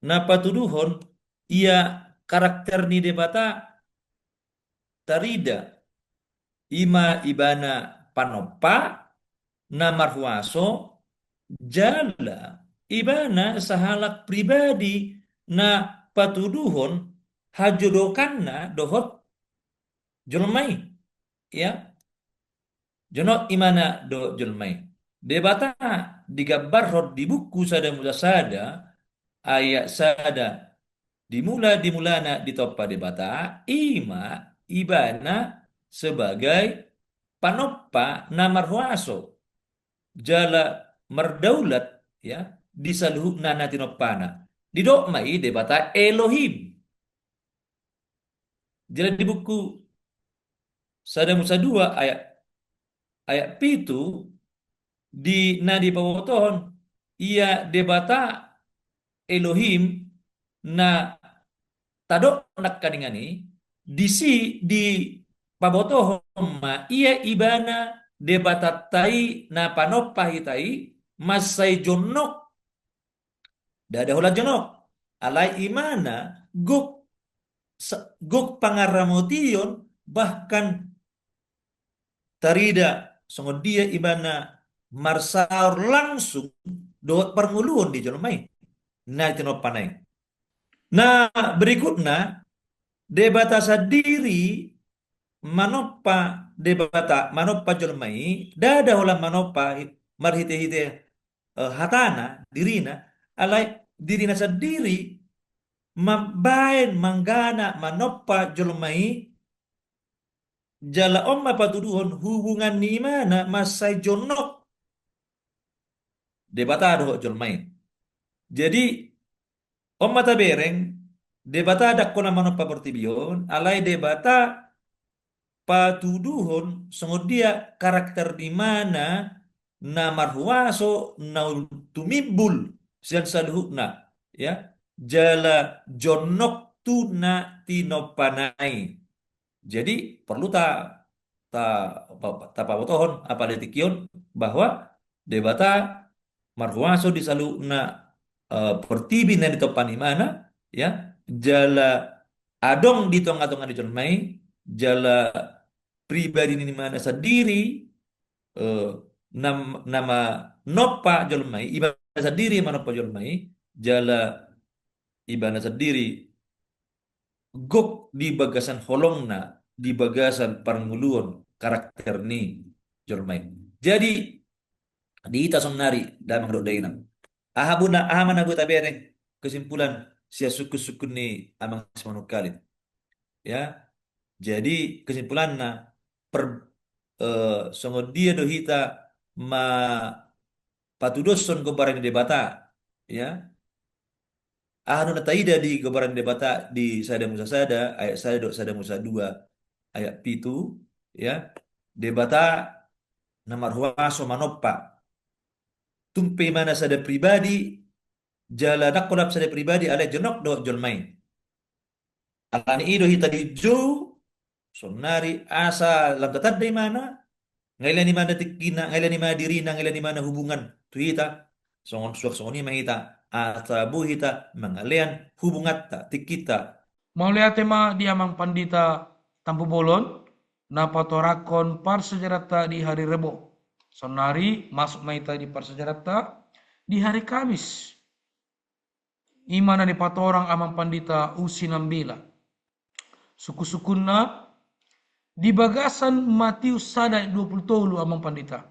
na patuduhon ia karakter ni Debata tarida, i ma ibana panompa na marhuaso, jala ibana sahalak pribadi na patuduhon hajodokanna dohot jolma i. Ya. Jonok imana dohot jolma i. Debata digambarhon di buku Sada Musa sada, ayat sada, di mula, di mulana ditompa Debata, i ma ibana sebagai panompa na marhuaso, jala mardaulat, ya, di saluhutna na tinompana. Didok ma i Debata Elohim. Jala di buku Sada Musa dua ayat, ayat pitu, di na dipabotohon ia Debata Elohim na tadok nangkaningan i, disi dipabotohon ma ia ibana Debatanta i na panompa hita i, mansai jonok. Ndada holan jonok. Alai imana gok sa-, gok pangaramotion, bahkan tarida songon dia ibana marsaor langsung dohot parngoluon di jolma i na tinompana i. Na berikutna, Debata sandiri manompa, Debata manompa jolma i, ndada holan manompa hi-, marhitehite, eh, hatana, dirina, alai dirina sandiri mambaen, manggana, manompa jolma i, jala on ma patuduhon hubungan ni imana mansai jonok Debata dohot jolma i. Jadi, on ma tabereng, Debata ndang holan manompa portibi on, alai Debata patuduhon songon dia karakter ni imana na marhuaso, na tumimbul sian saluhutna, ya, jala jonok tu na tinompana i. Jadi, perlu ta, ta, ta, tapabotohon apala tingki on bahwa Debata marhuaso di saluhutna, eh, portibi na ditompa ni imana, ya, jala adong di tongatonga ni jolma i, jala pribadi ni imana sandiri, eh, nam-, na manompa jolma i, ibana sandiri manompa jolma i, jala ibana sandiri gok di bagasan holongna, di bagasan parngoluon karakter ni jolma i. Jadi, di hita saonari, damang dohot dainang, aha bona, aha ma na boi tabereng kesimpulan sian sungkunsungkun ni Amang Simanungkalit? Ya. Jadi, kesimpulanna, per-, eh, songon dia do hita ma-, patudoshon gombaran ni Debata, ya. Aha do na taida di gombaran ni Debata di Sada Musa sada ayat sada dohot Sada Musa dua ayat pitu, ya. Debata na marhuaso manompa. Tung pe imana sada pribadi, jala ndang holan sada pribadi, alai jonok dohot jolma i. Alani i do hita dijou saonari asa lam tatanda imana, ngailan imana tingkina, ngailan imana dirina, ngailan imana hubungan tu hita, songon suang songon i ma hita, asa boi hita mangalean hubunganta, tingkinta. Mauliate ma di Amang Pandita Tampubolon, na patorangkon parsiajaranta di hari Rebo. Saonari masuk ma hita di parsiajaranta di hari Kamis. I ma na dipatorang Amang Pandita Usi Nambela. Sungkunsungkunna, di bagasan Matius sada dua pulu tolu, Amang Pandita,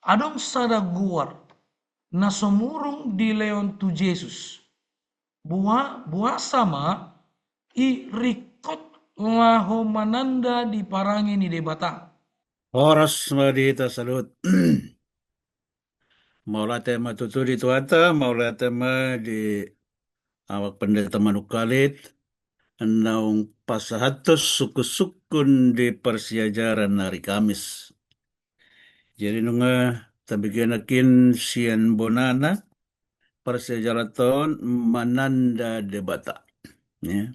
adong sada goar na so murung dilehon tu Jesus. Boa-, boasa ma i ringkot laho mananda di parange ni Debata? Horas ma di hita saluhut. Mauliate ma tutu di Tuhanta, mauliate ma di Amang Pandita Manungkalit, naung pasahathon sungkunsungkun di parsiajaran hari Kamis. Jadi nunga tabege nangkin sian bonana parsiajaranta on, mananda Debata. Ya.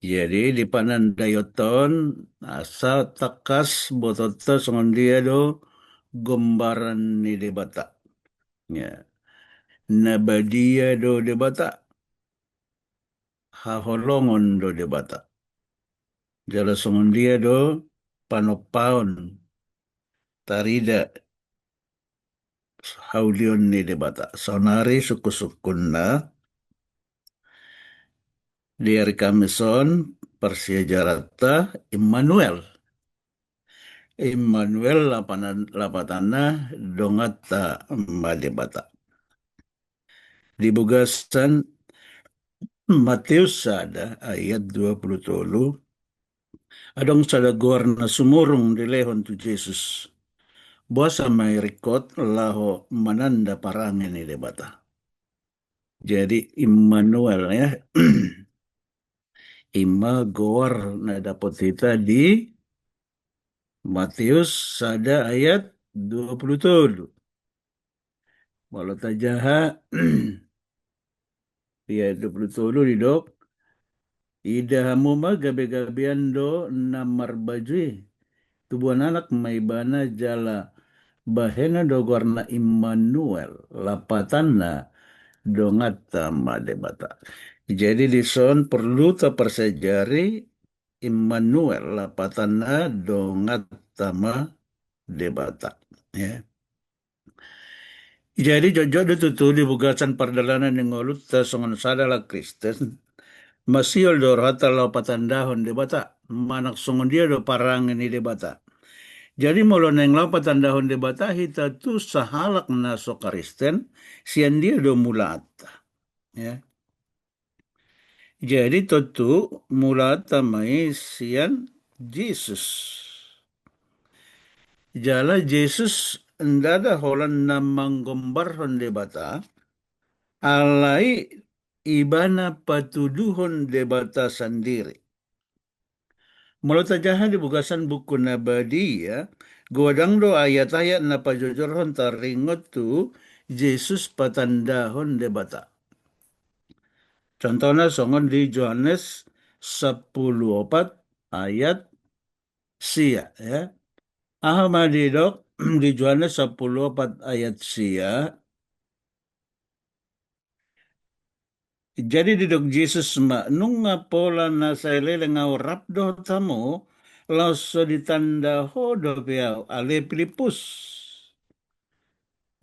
Jadi, di panandaion on, asa tangkas botoonta songon dia do gombaran ni Debata. Ya. na badia do Debata, haholongon do Debata. Jala songon dia do panompaon tarida haulion ni Debata. Saonari sungkun-sungkunna di ari Kamis on parsiajaranta Immanuel. Immanuel lapanan-, lapatanna donganta ma Debata. Di bagasan Mateus sada ayat dua pulu tolu, adong sada goar na sumurung dilehon tu Jesus. Boasa ma i ringkot? Laho mananda parange ni Debata. Jadi Immanuel, ya. I ma goar na dapot hita di Mateus sada ayat dua pulu tolu. Molo tajaha, di ayat dua pulu tolu didok, ida hamu ma gabe-gabean do na marbaju i. Tubuan anak ma ibana jala bahenon do goarna Immanuel, lapatanna donganta ma Debata. Jadi dison porlu taparsiajari Immanuel, lapatanna donganta ma Debata. Ya. Jadi jotjot do tutu di bagasan pardalanan ni ngolunta songon sada halak Kristen, masihol do rohanta laho patandahon Debata, manang songon dia do parange ni Debata. Jadi molo naeng laho patandahon Debata hita tu sahalak na so Kristen, sian dia do mulaanta. Ya. Jadi tontu mulaanta ma i sian Jesus. Jala Jesus ndada holan na manggombarhon Debata, alai ibana patuduhon Debata sandiri. Molo tajaha di bagasan buku na badia, godang do ayat-ayat na pajojorhon taringot tu Jesus patandahon Debata. Contohna songon di Johannes sampulu opat ayat sia, ya. Aha ma didok di Johannes sampulu opat ayat sia? Jadi didok Jesus ma, nunga pola na sai leleng ahu rap dohot hamu, laos so ditanda ho dope ahu, ale Pilippus.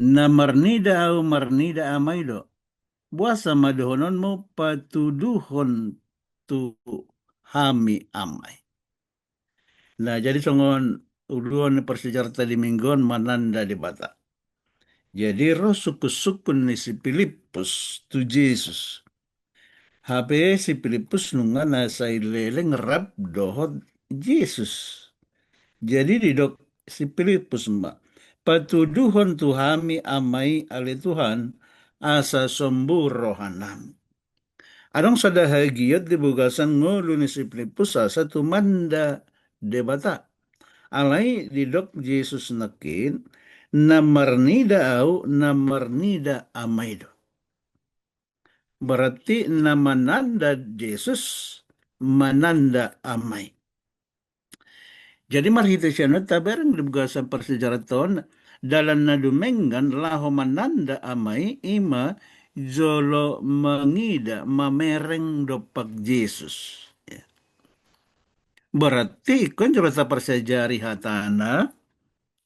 Na marnida ahu marnida Ama i do. Boasa ma dohononmu patuduhon tu hami Ama i? Nah, jadi songon uluan ni parsiajaranta di minggu on mananda Debata. Jadi ro sungkun-sungkun ni si Pilippus tu Jesus. Hape si Pilippus nunga na sai leleng rap dohot Jesus. Jadi didok si Pilippus ma, patuduhon tu hami Ama i ale Tuhan, asa sombu rohanami. Adong sada hagiot di bagasan ngolu ni si Pilippus asa tumanda Debata. Alai didok Jesus nangkin, na marnida ahu, na marnida Ama i do. Berarti na mananda Jesus, mananda Ama i. Jadi marhite sian on tabereng di bagasan parsiajaranta on, dalan na dumenggan laho mananda Ama i, i ma jolo mangida, mamereng dompak Jesus. Ya. Berarti ingkon jolo taparsiajari hatana,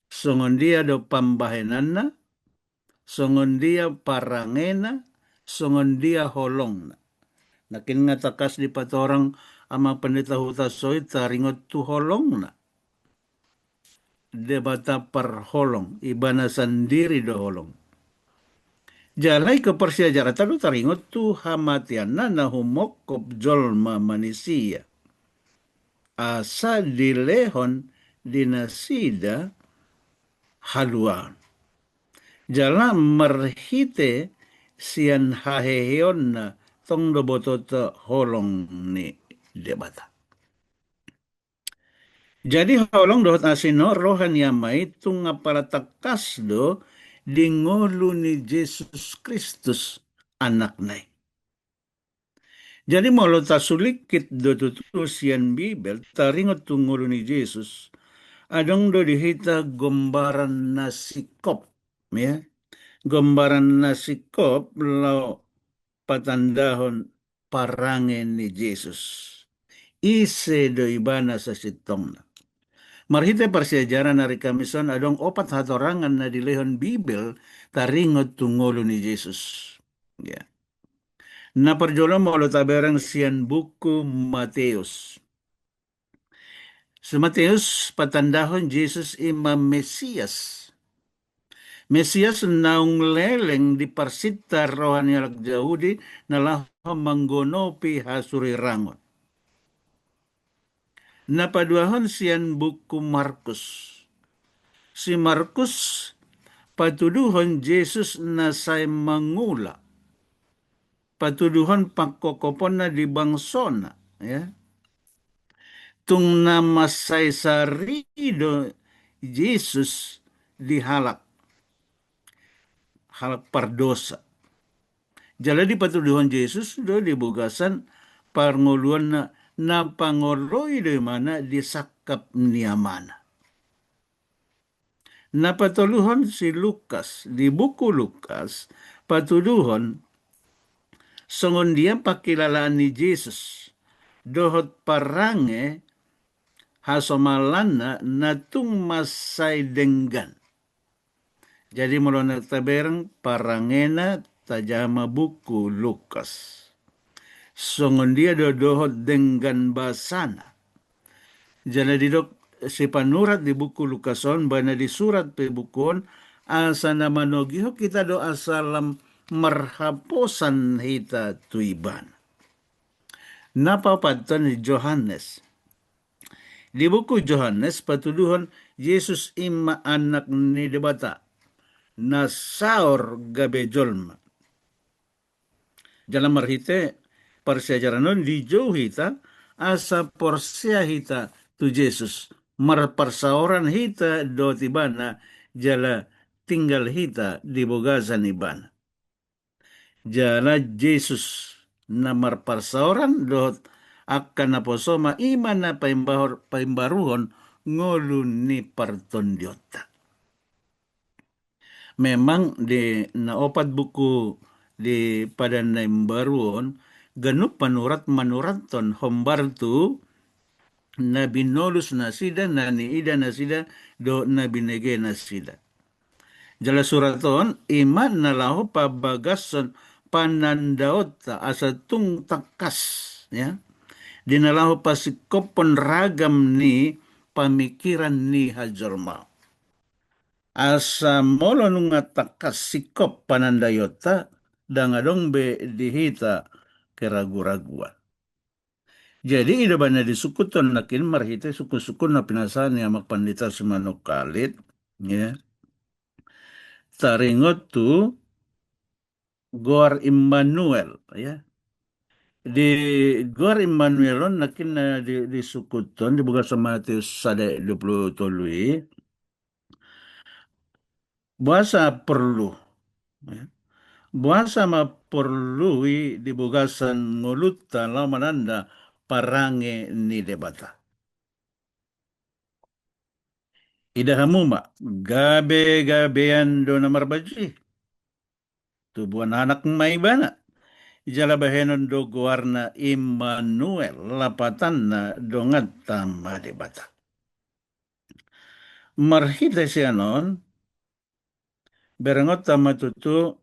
songon dia do pambahenanna, songon dia parangena, songon dia holongna. Nangkin nga tangkas dipatorang Amang Pendeta Hutasoit taringot tu holongna. Debata parholong, ibana sandiri do holong. Jala ingkon parsiajaranta do taringot tu hamateanna na humongkop jolma manisia. Asa dilehon di nasida haluaon. Jala marhite sian haheheonna tong do botoonta holong ni Debata. Jadi holong dohot asi ni roha ni Ama i tung apala tangkas do di ngolu ni Jesus Kristus Anakna i. Jadi molo tasulingkit do tutu sian Bibel taringot tu ngolu ni Jesus, adong do di hita gombaran na singkop, ya. gombaran na singkop laho patandahon parange ni Jesus. Ise do ibana sasintongna. Marhite parsiajaran ari Kamis on adong opat hatorangan na dilehon Bibel taringot tu ngolu ni Jesus. Ya. Na parjolo molo tabereng sian buku Mateus. Si Mateus patandahon Jesus ima Mesias. Mesias naung leleng diparsinta roha ni halak Jahudi na laho manggonopi hasurirangon. Na paduahon sian buku Markus. Si Markus patuduhon Jesus na sai mangula. Patuduhon pangkopkoponna di bangsona, ya. Tung na mansai sari do Jesus di halak, halak pardosa. Jala dipatuduhon Jesus do di bagasan parngoluonna na pangoloi do imana di sangkap ni amana. Na patoluhon si Lukas, di buku Lukas, patuduhon songon dia pangkilalaan ni Jesus dohot parange hasomalanna na tung mansai denggan. Jadi molo na tabereng parangena, tajaha ma buku Lukas. Songon dia do dohot denggan basana. Jala didok si panurat di buku Lukas on, baen na disurat pe buku on, asa na manogihon hita do asa lam marhaposan hita tu ibana. Na paopathon Johannes. Di buku Johannes patuduhon Jesus ima Anak ni Debata, na saor gabe jolma. Jala marhite parsiajaran on dijou hita asa porsea hita tu Jesus, marparsaoran hita dohot ibana, jala tinggal hita di bagasan ibana. Jala Jesus na marparsaoran dohot angka naposo ma ima na paimbahor-, paimbaruhon ngolu ni partondionta. Memang di na opat buku di Padan na Imbaru on, ganup panurat manurathon hombar tu na binolus nasida, na niida nasida, dohot na binege nasida. Jala surat on ima na laho pabagashon panandaonta asa tung tangkas, ya, di na laho pasingkophon ragam ni pamikiran ni hajolmaon. Asa molo nunga tangkas singkop panandaionta, ndang adong be di hita keraguraguan. Jadi i do baen na disungkun nangkin marhite sungkunsungkun na pinasahat ni Amang Pandita Simanungkalit, ya. Taringot tu goar Immanuel, ya. Di goar Immanuel on nangkin na di, disungkun di bagasan Mateus sada dua pulu tolu i. Boasa porlu, ya. Boasa ma porlu i di bagasan ngolunta laho mananda parange ni Debata. Ida hamu ma, gabe-gabean do na marbaju i. Tubuan anak ma ibana. Jala bahenon do goarna Immanuel, lapatanna donganta ma Debata. Marhite sian on, berengonta ma tutu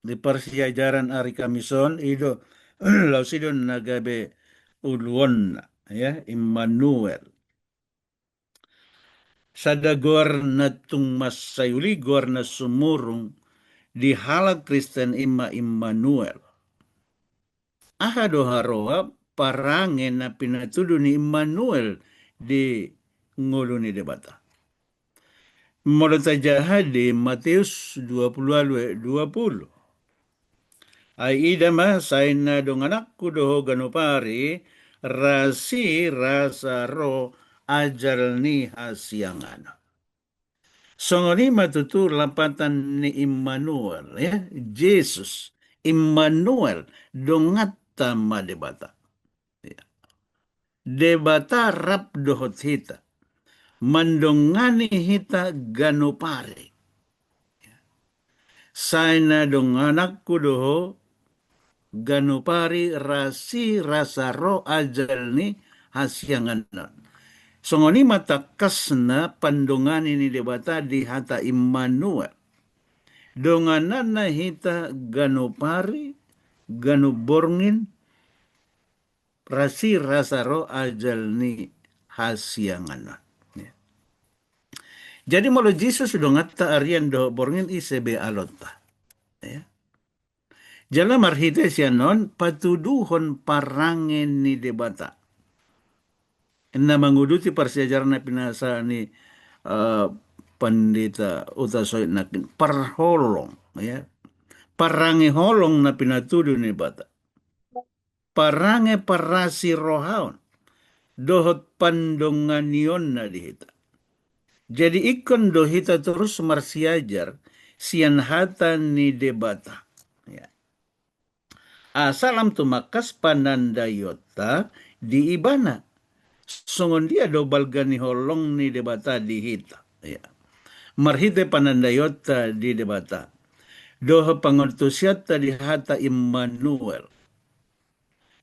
di parsiajaran ari Kamis on, i do, laos i do na gabe uluonna, ya, Immanuel. Sada goar na tung mansai uli, goar na sumurung di halak Kristen ima Immanuel. Aha do haroa parange na pinatudu ni Immanuel di ngolu ni Debata? Molo tajaha di Mateus dua pulu ualu ayat dua pulu. Ai ida ma, sai na dongananku do ho ganup ari, rasi rasa ro ajal ni hasianganon. Songon i ma tutu lapatan ni Immanuel, ya, Jesus, Immanuel, donganta ma Debata. Ya. Debata rap dohot hita, mandongani hita ganup ari. Ya. Sai na dongananku do ho, ganup ari rasirasa ro ajal ni hasiangan on. Songon i ma tangkasna pandongani ni Debata di hata Immanuel. Dongananna hita ganup ari, ganup borngin, rasirasa ro ajal ni hasiangan on. Ya. Jadi molo Jesus donganta arian dohot borngin, ise be alonta. Ya. Jala marhite sian on patuduhon parange ni Debata. Na manguduti parsiajaran na pinasahat ni, eh, Pandita Uta Soit nangkin, parholong, ya. Parange holong na pinatudu ni Debata. Parange parasi roha on dohot pandonganionna di hita. Jadi ingkon do hita torus marsiajar sian hata ni Debata. Ya. Asa lam tumangkas panandaionta di Ibana. Songon dia do balga ni holong ni Debata di hita. Ya. Marhite panandaionta di Debata. Dohot pangantusionta di hata Immanuel.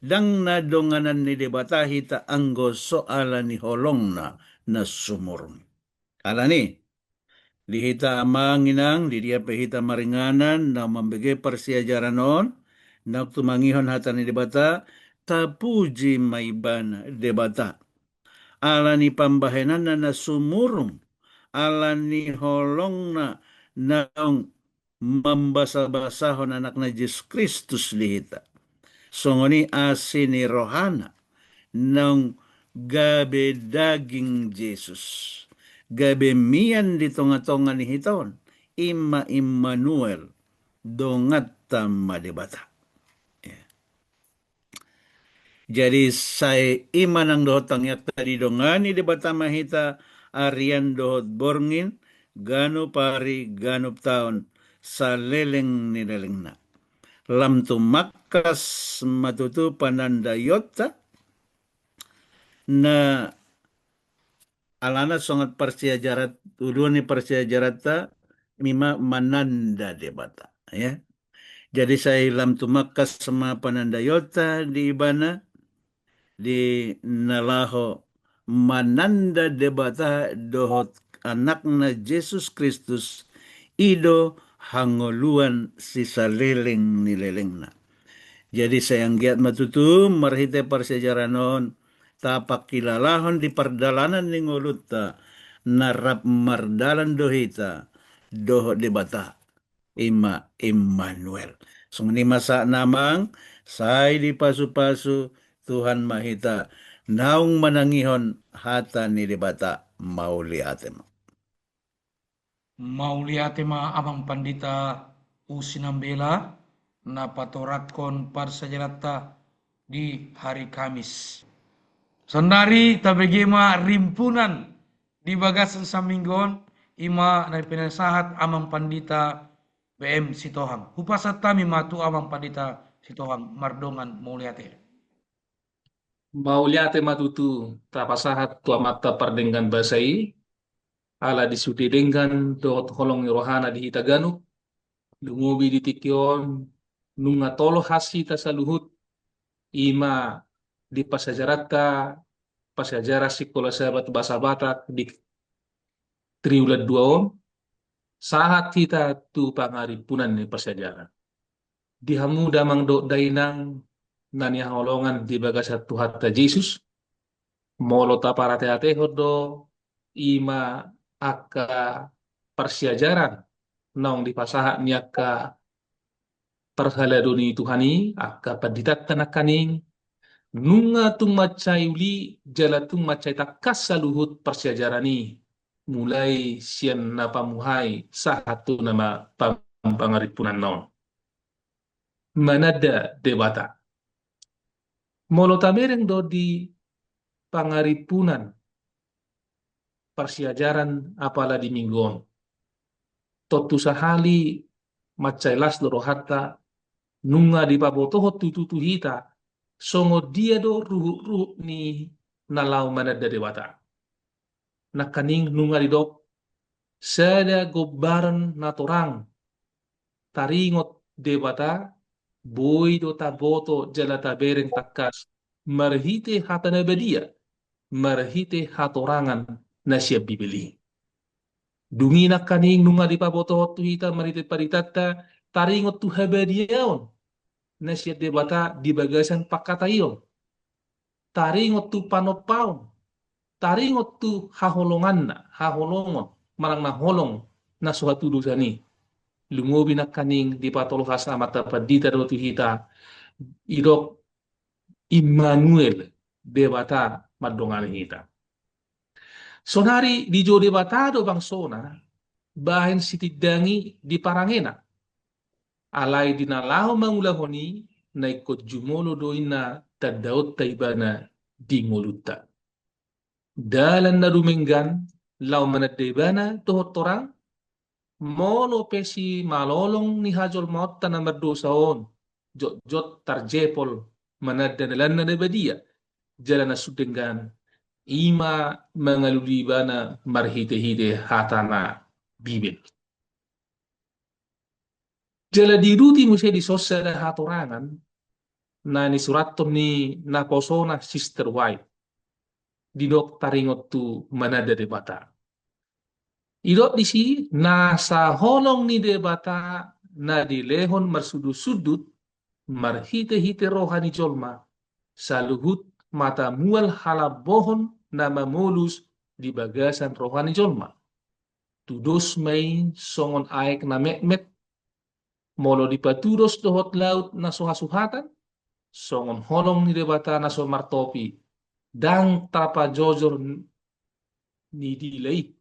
Ndang na donganan ni Debata hita anggo so ala ni holongna na sumurung. Alani, di hita amang inang, di dia pe hita maringanan, na mambege parsiajaran on, na tumangihon hata ni Debata, tapuji ma Ibana Debata. Ala ni pambahenanna na sumurung, ala ni holongna naung mambasabasahon Anakna Jesus Kristus di hita. Songon i asi ni rohana naung gabe daging Jesus, gabe mian di tongatonga ni hita on, i ma Immanuel, donganta ma Debata. Ya. Jadi sai i ma nang dohot tangiangta, didongani Debata ma hita arian dohot borngin, ganup ari ganup taon saleleng ni lelengna. Lam tumangkas ma tutu panandaionta, na alana songon parsiajaran, ujung ni parsiajaranta, i ma mananda Debata, ya. Jadi sai lam tumangkas ma panandaionta di Ibana, di na laho mananda Debata dohot Anakna Jesus Kristus, i do hangoluan sisaleleng ni lelengna. Jadi sai anggiat ma tutu marhite parsiajaran on, tapangkilalahon di pardalanan ni ngolunta, na rap mardalan do hita dohot Debata, i ma Immanuel. Songon i ma sahatna amang, sai dipasupasu Tuhan ma hita naung manangihon hata ni Debata. Mauliate ma. Mauliate ma Amang Pandita Usi Nambela, na patorangkon parsiajaranta di hari Kamis. Saonari tabege ma rimpunan di bagasan saminggu on, i ma na pinasahat Amang Pandita B M Sitohang. Hupasahat hami ma tu Amang Pandita Sitohang, mardongan mauliate. Mauliate ma tutu tapasahat tu Amanta pardenggan basa i, ala di sude denggan dohot holong ni rohana di hita ganup, lumobi di tingki on, nunga tolo hasita saluhut, i ma di parsiajaranta, parsiajaran Sikola Sabat Basa Batak di triwulan dua on, sahat hita tu pangarimpunan ni parsiajaran. Di hamu damang dohot dainang na nihaholongan di bagasan Tuhanta Jesus, molo taparateatehon do i ma angka parsiajaran naung dipasahat ni angka parhalado ni Tuhan i, angka panditanta nangkaning, nunga tung mansai uli jala tung mansai tangkas saluhut parsiajaran i, mulai sian na pamuhai sahat tu na ma-, pam-, pangarimpunan on. Mananda Debata. Molo tabereng do di pangarimpunan parsiajaran apala di minggu on, tontu sahali mansai las do rohanta, nunga dipabotohon tutu tu hita, songon dia do ruhut-ruhut ni na laho mananda Debata. Nangkaning nunga didok sada gombaran na torang, taringot Debata, boi do taboto jala tabereng tangkas marhite hata na badia, marhite hatorangan na sian Bibel i. Dung i nangkaning nunga dipabotohon tu hita marhite paritanta, taringot tu habadiaon na sian Debata di bagasan pangkataion, taringot tu panompaon, taringot tu haholonganna, haholongon, manang na holong na so hatudosan i. Lumobi nangkaning dipatolhas Amanta Pandita do tu hita, didok Immanuel, Debata mandongani hita. Saonari dijou Debata do bangsona bahen sitindangi di parangena. Alai di na laho mangulahon i, na ingkon jumolo do inna tandaonta ibana di ngolunta. Dalan na dumenggan laho mananda ibana dohot torang, molo pe simalolong ni hajolmaonta na mardosa on jotjot tarjepol mananda dalanna na badia, jala na sun denggan, i ma mangalului ibana marhitehite hata na Bibel. Jala diuduti muse dison sada hatorangan na nisurathon ni naposona Sister White, didok taringot tu mananda Debata. Didok disi, nasa holong ni Debata na dilehon marsundutsundut marhitehite roha ni jolma, saluhut mata mual halambohon na mamolus di bagasan roha ni jolma. Tudos ma i songon aek na metmet, molo dipatudos dohot laut na so hasuhatan, songon holong ni Debata na so martopi, ndang tarpajojor ni dila i.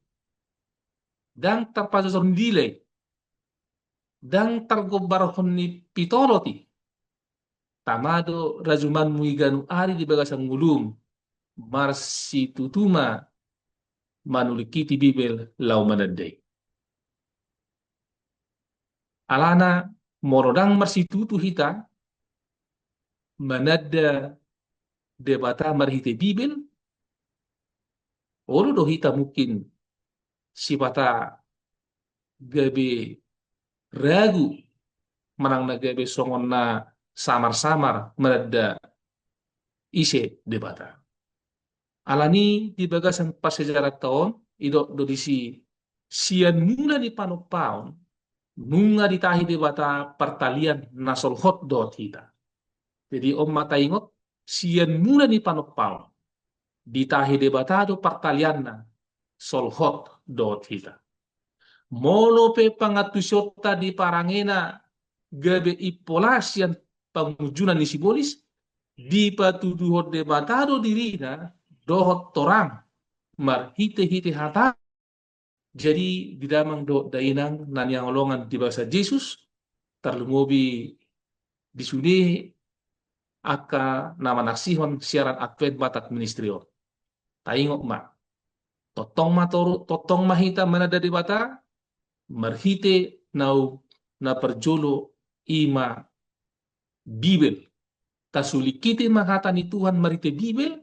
Ndang tarpajojor ni dila i. Ndang targombarhon ni pitolot i. Tama do rajumanmu i ganup ari di bagasan ngolum, marsitutu ma manulingkiti Bibel laho mananda i. Alana molo ndang marsitutu hita mananda Debata marhite Bibel, olo do hita mungkin sipata gabe ragu manang na gabe songon na samar-samar mananda ise Debata. Alani di bagasan parsejarahta on, didok do disi sian mula ni panompaon, nunga ditahi Debata partalian na solhot dohot hita. Jadi on ma taingot, sian mula ni panompaon, ditahi Debata do partalianna solhot dohot hita. Molo pe pangantusionta di parangena gabe impola sian pangunjunan ni sibolis, dipatuduhon Debata do dirina dohot torang marhitehite hata. Jadi di damang dohot dainang na nihaholongan di bagasan Jesus, tarlumobi di sude angka na manaksihon siaran Advent Batak Ministry on. Taingot ma, tongtong ma toru, tongtong ma hita mananda Debata marhite naung na parjolo i ma Bibel. Tasulingkiti ma hata ni Tuhan marhite Bibel,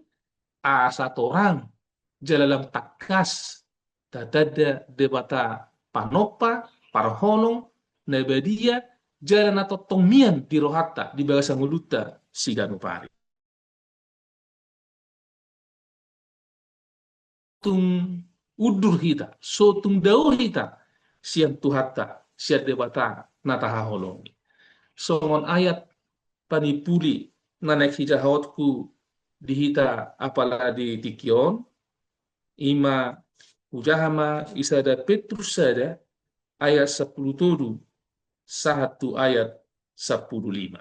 asa torang jala lam tangkas tatanda Debata panompa, parholong, na badia, jala na tongtong mian di rohanta, di bagasan ngolunta siganup ari. Tung undur hita, so tung dao hita sian Tuhanta, sian Debata na tahaholongi. Songon ayat panimpuli na naeng sijahaonku di hita apala di tingki on, i ma hujaha ma i sada Petrus sada ayat sampulu tolu sahat tu ayat sampulu lima.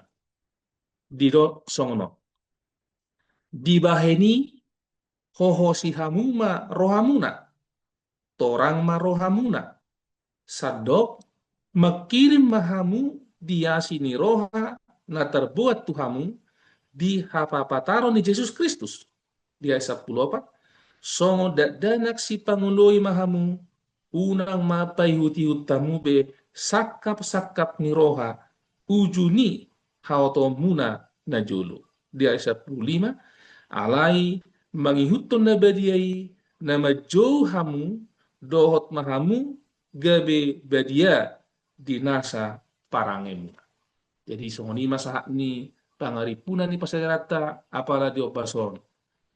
Didok songon on. Dibahen i hohosi hamu ma rohamuna, torang ma rohamuna. Sandok mangkirim ma hamu di asi ni roha na tarboan tu hamu di hapapataron ni Jesus Kristus. Di ayat sampulu opat, songon dakdanak sipangoloi ma hamu, unang ma paihutihut hamu be sangkapsangkap ni roha, uju ni haotoonmuna na jolo. Di ayat sampulu lima, alai mangihuthon na badia i na manjou hamu, dohot ma hamu gabe badia di nasa parangemuna. Jadi songon i ma sahat ni pangarimpunan ni parsiajaranta apala di ombas on.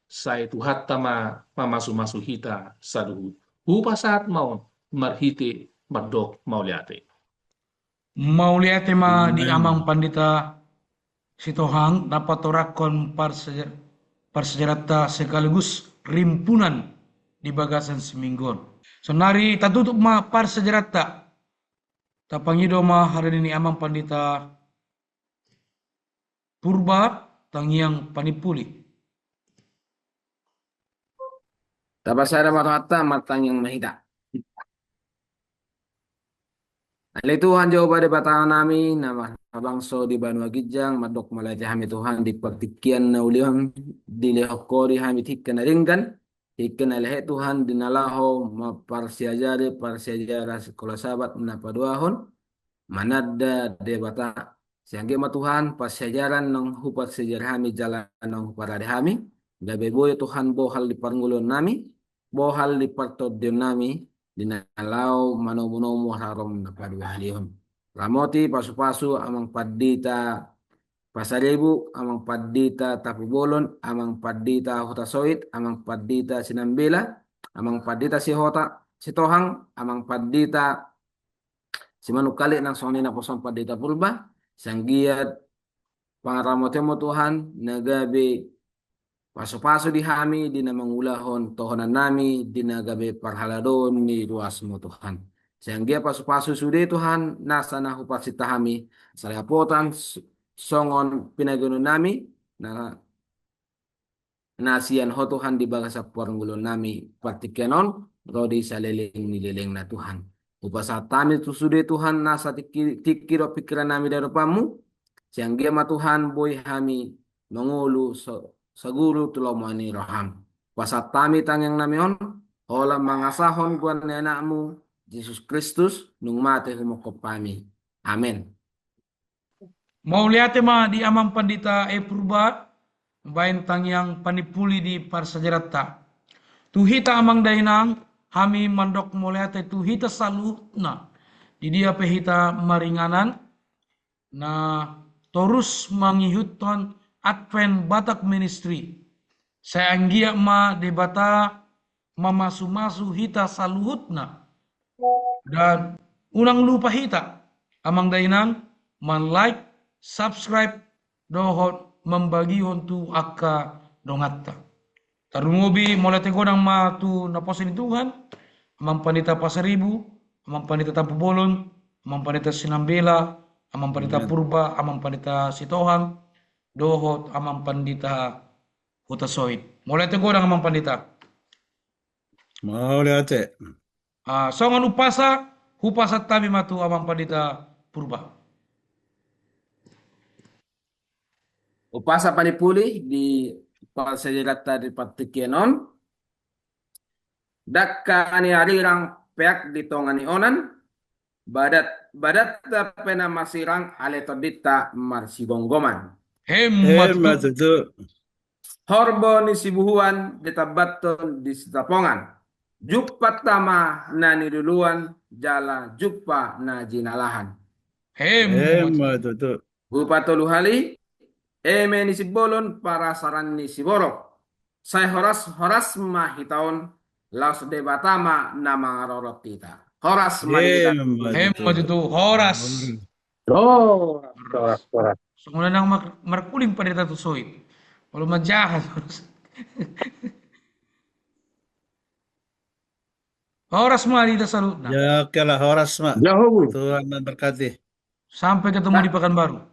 Sai Tuhanta ma mamasumasu hita saluhut. Hupasahat ma on marhite mandok mauliate. Mauliate ma di Amang Pandita Sitohang na patorangkon parsiajaranta sekaligus rimpunan di bagasan siminggu on. Sonari tatutup ma parsiajaranta. Tapangido ma harani ni Amang Pandita Purba, tangiang panimpuli. Tapasada ma tu Tuhanta, martangiang ma hita. Ale Tuhan Jahowa Debata nami, na marhabangso di banua ginjang, mandok mauliate hami Tuhan di partingkian na uli on, dilehon Ho di hami tingki na denggan, tingki na lehet Tuhan, di na laho mamparsiajari parsiajaran sikola Sabat na paduahon, mananda Debata. Sai anggiat ma Tuhan, parsiajaran naung huparsiajari hami jala naung huparade hami, gabe boi Tuhan bohal di parngoluon nami, bohal di partondion nami, di na laho manomunomu haroro na paduahalihon. Ramoti pasupasu Amang Pandita Pasaribu, Amang Pandita Tampubolon, Amang Pandita Hutasoit, Amang Pandita Sinambela, Amang Pandita Sihota, Sitohang, Amang Pandita Simanungkalit nang songon i naposo ni Pandita Purba, sai anggiat pangaramotionmu Tuhan, na gabe pasupasu di hami, di na mangulahon tohonan nami, di na gabe parhaladoon ni ruasmu Tuhan. Sai anggiat pasupasu sude Tuhan, nasa na huparsinta hami, saleapotan s-, songon pinagonon nami, na na sian Ho Tuhan di bagasan parngoluon nami partingkian on, ro di saleleng ni lelengna Tuhan. Hupasahat hami tu sude Tuhan nasa tingki, tingki dohot pingkiran nami di adopanmu, sai anggiat ma Tuhan boi hami mangolu sa-, saguru tu lomo ni roham. Hupasahat hami tangiang nami on, holan mangasahon goar ni anakmu, Jesus Kristus, naung mate humongkop hami. Amen. Mauliate ma di Amang Pandita E Purba, baen tangiang panimpuli di parsiajaranta. Tu hita Amang Dainang, hami mandok mauliate tu hita saluhutna. Di dia pe hita maringanan, na torus mangihuthon Advent Batak Ministry. Sai anggiat ma Debata mamasumasu hita saluhutna. Dan unang lupa hita, Amang Dainang, man-like, subscribe, dohot mambagihon tu angka donganta. Tarlumobi mauliate godang ma tu naposo ni Tuhan, Amang Pandita Pasaribu, Amang Pandita Tampubolon, Amang Pandita Sinambela, Amang Pandita Purba, Amang Pandita Sitohang, dohot Amang Pandita Hutasoit. Mauliate godang Amang Pandita. Mauliate. Ah, songon umpasa, hupasahat hami ma tu Amang Pandita Purba. Umpasa panimpuli di parsiajaranta di partingkian on. Dangka ni arirang peak di tonga ni onan, badat, badanta pe na marsirang ale tondinta marsigomgoman. Emma tutu. Horbo ni sibuhuan ditambathon di sitapongan. Jumpang tama na niluluan jala jumpang na jinalahan. Emma tutu. Hupatolu hali, eme ni simbolon parasaran ni siborok. Sai horas, horas ma hita on, laos Debata ma na mangarorot hita. Horas ma di hita. Emma tutu, horas. Horas, horas, horas. Songon na nang mar-, markuling pada tatu soi. Kalau majahat. Horas ma di hita saluhutna. Ya, oke lah, horas ma. Tuhan memberkati. Sampai ketemu di Pekanbaru.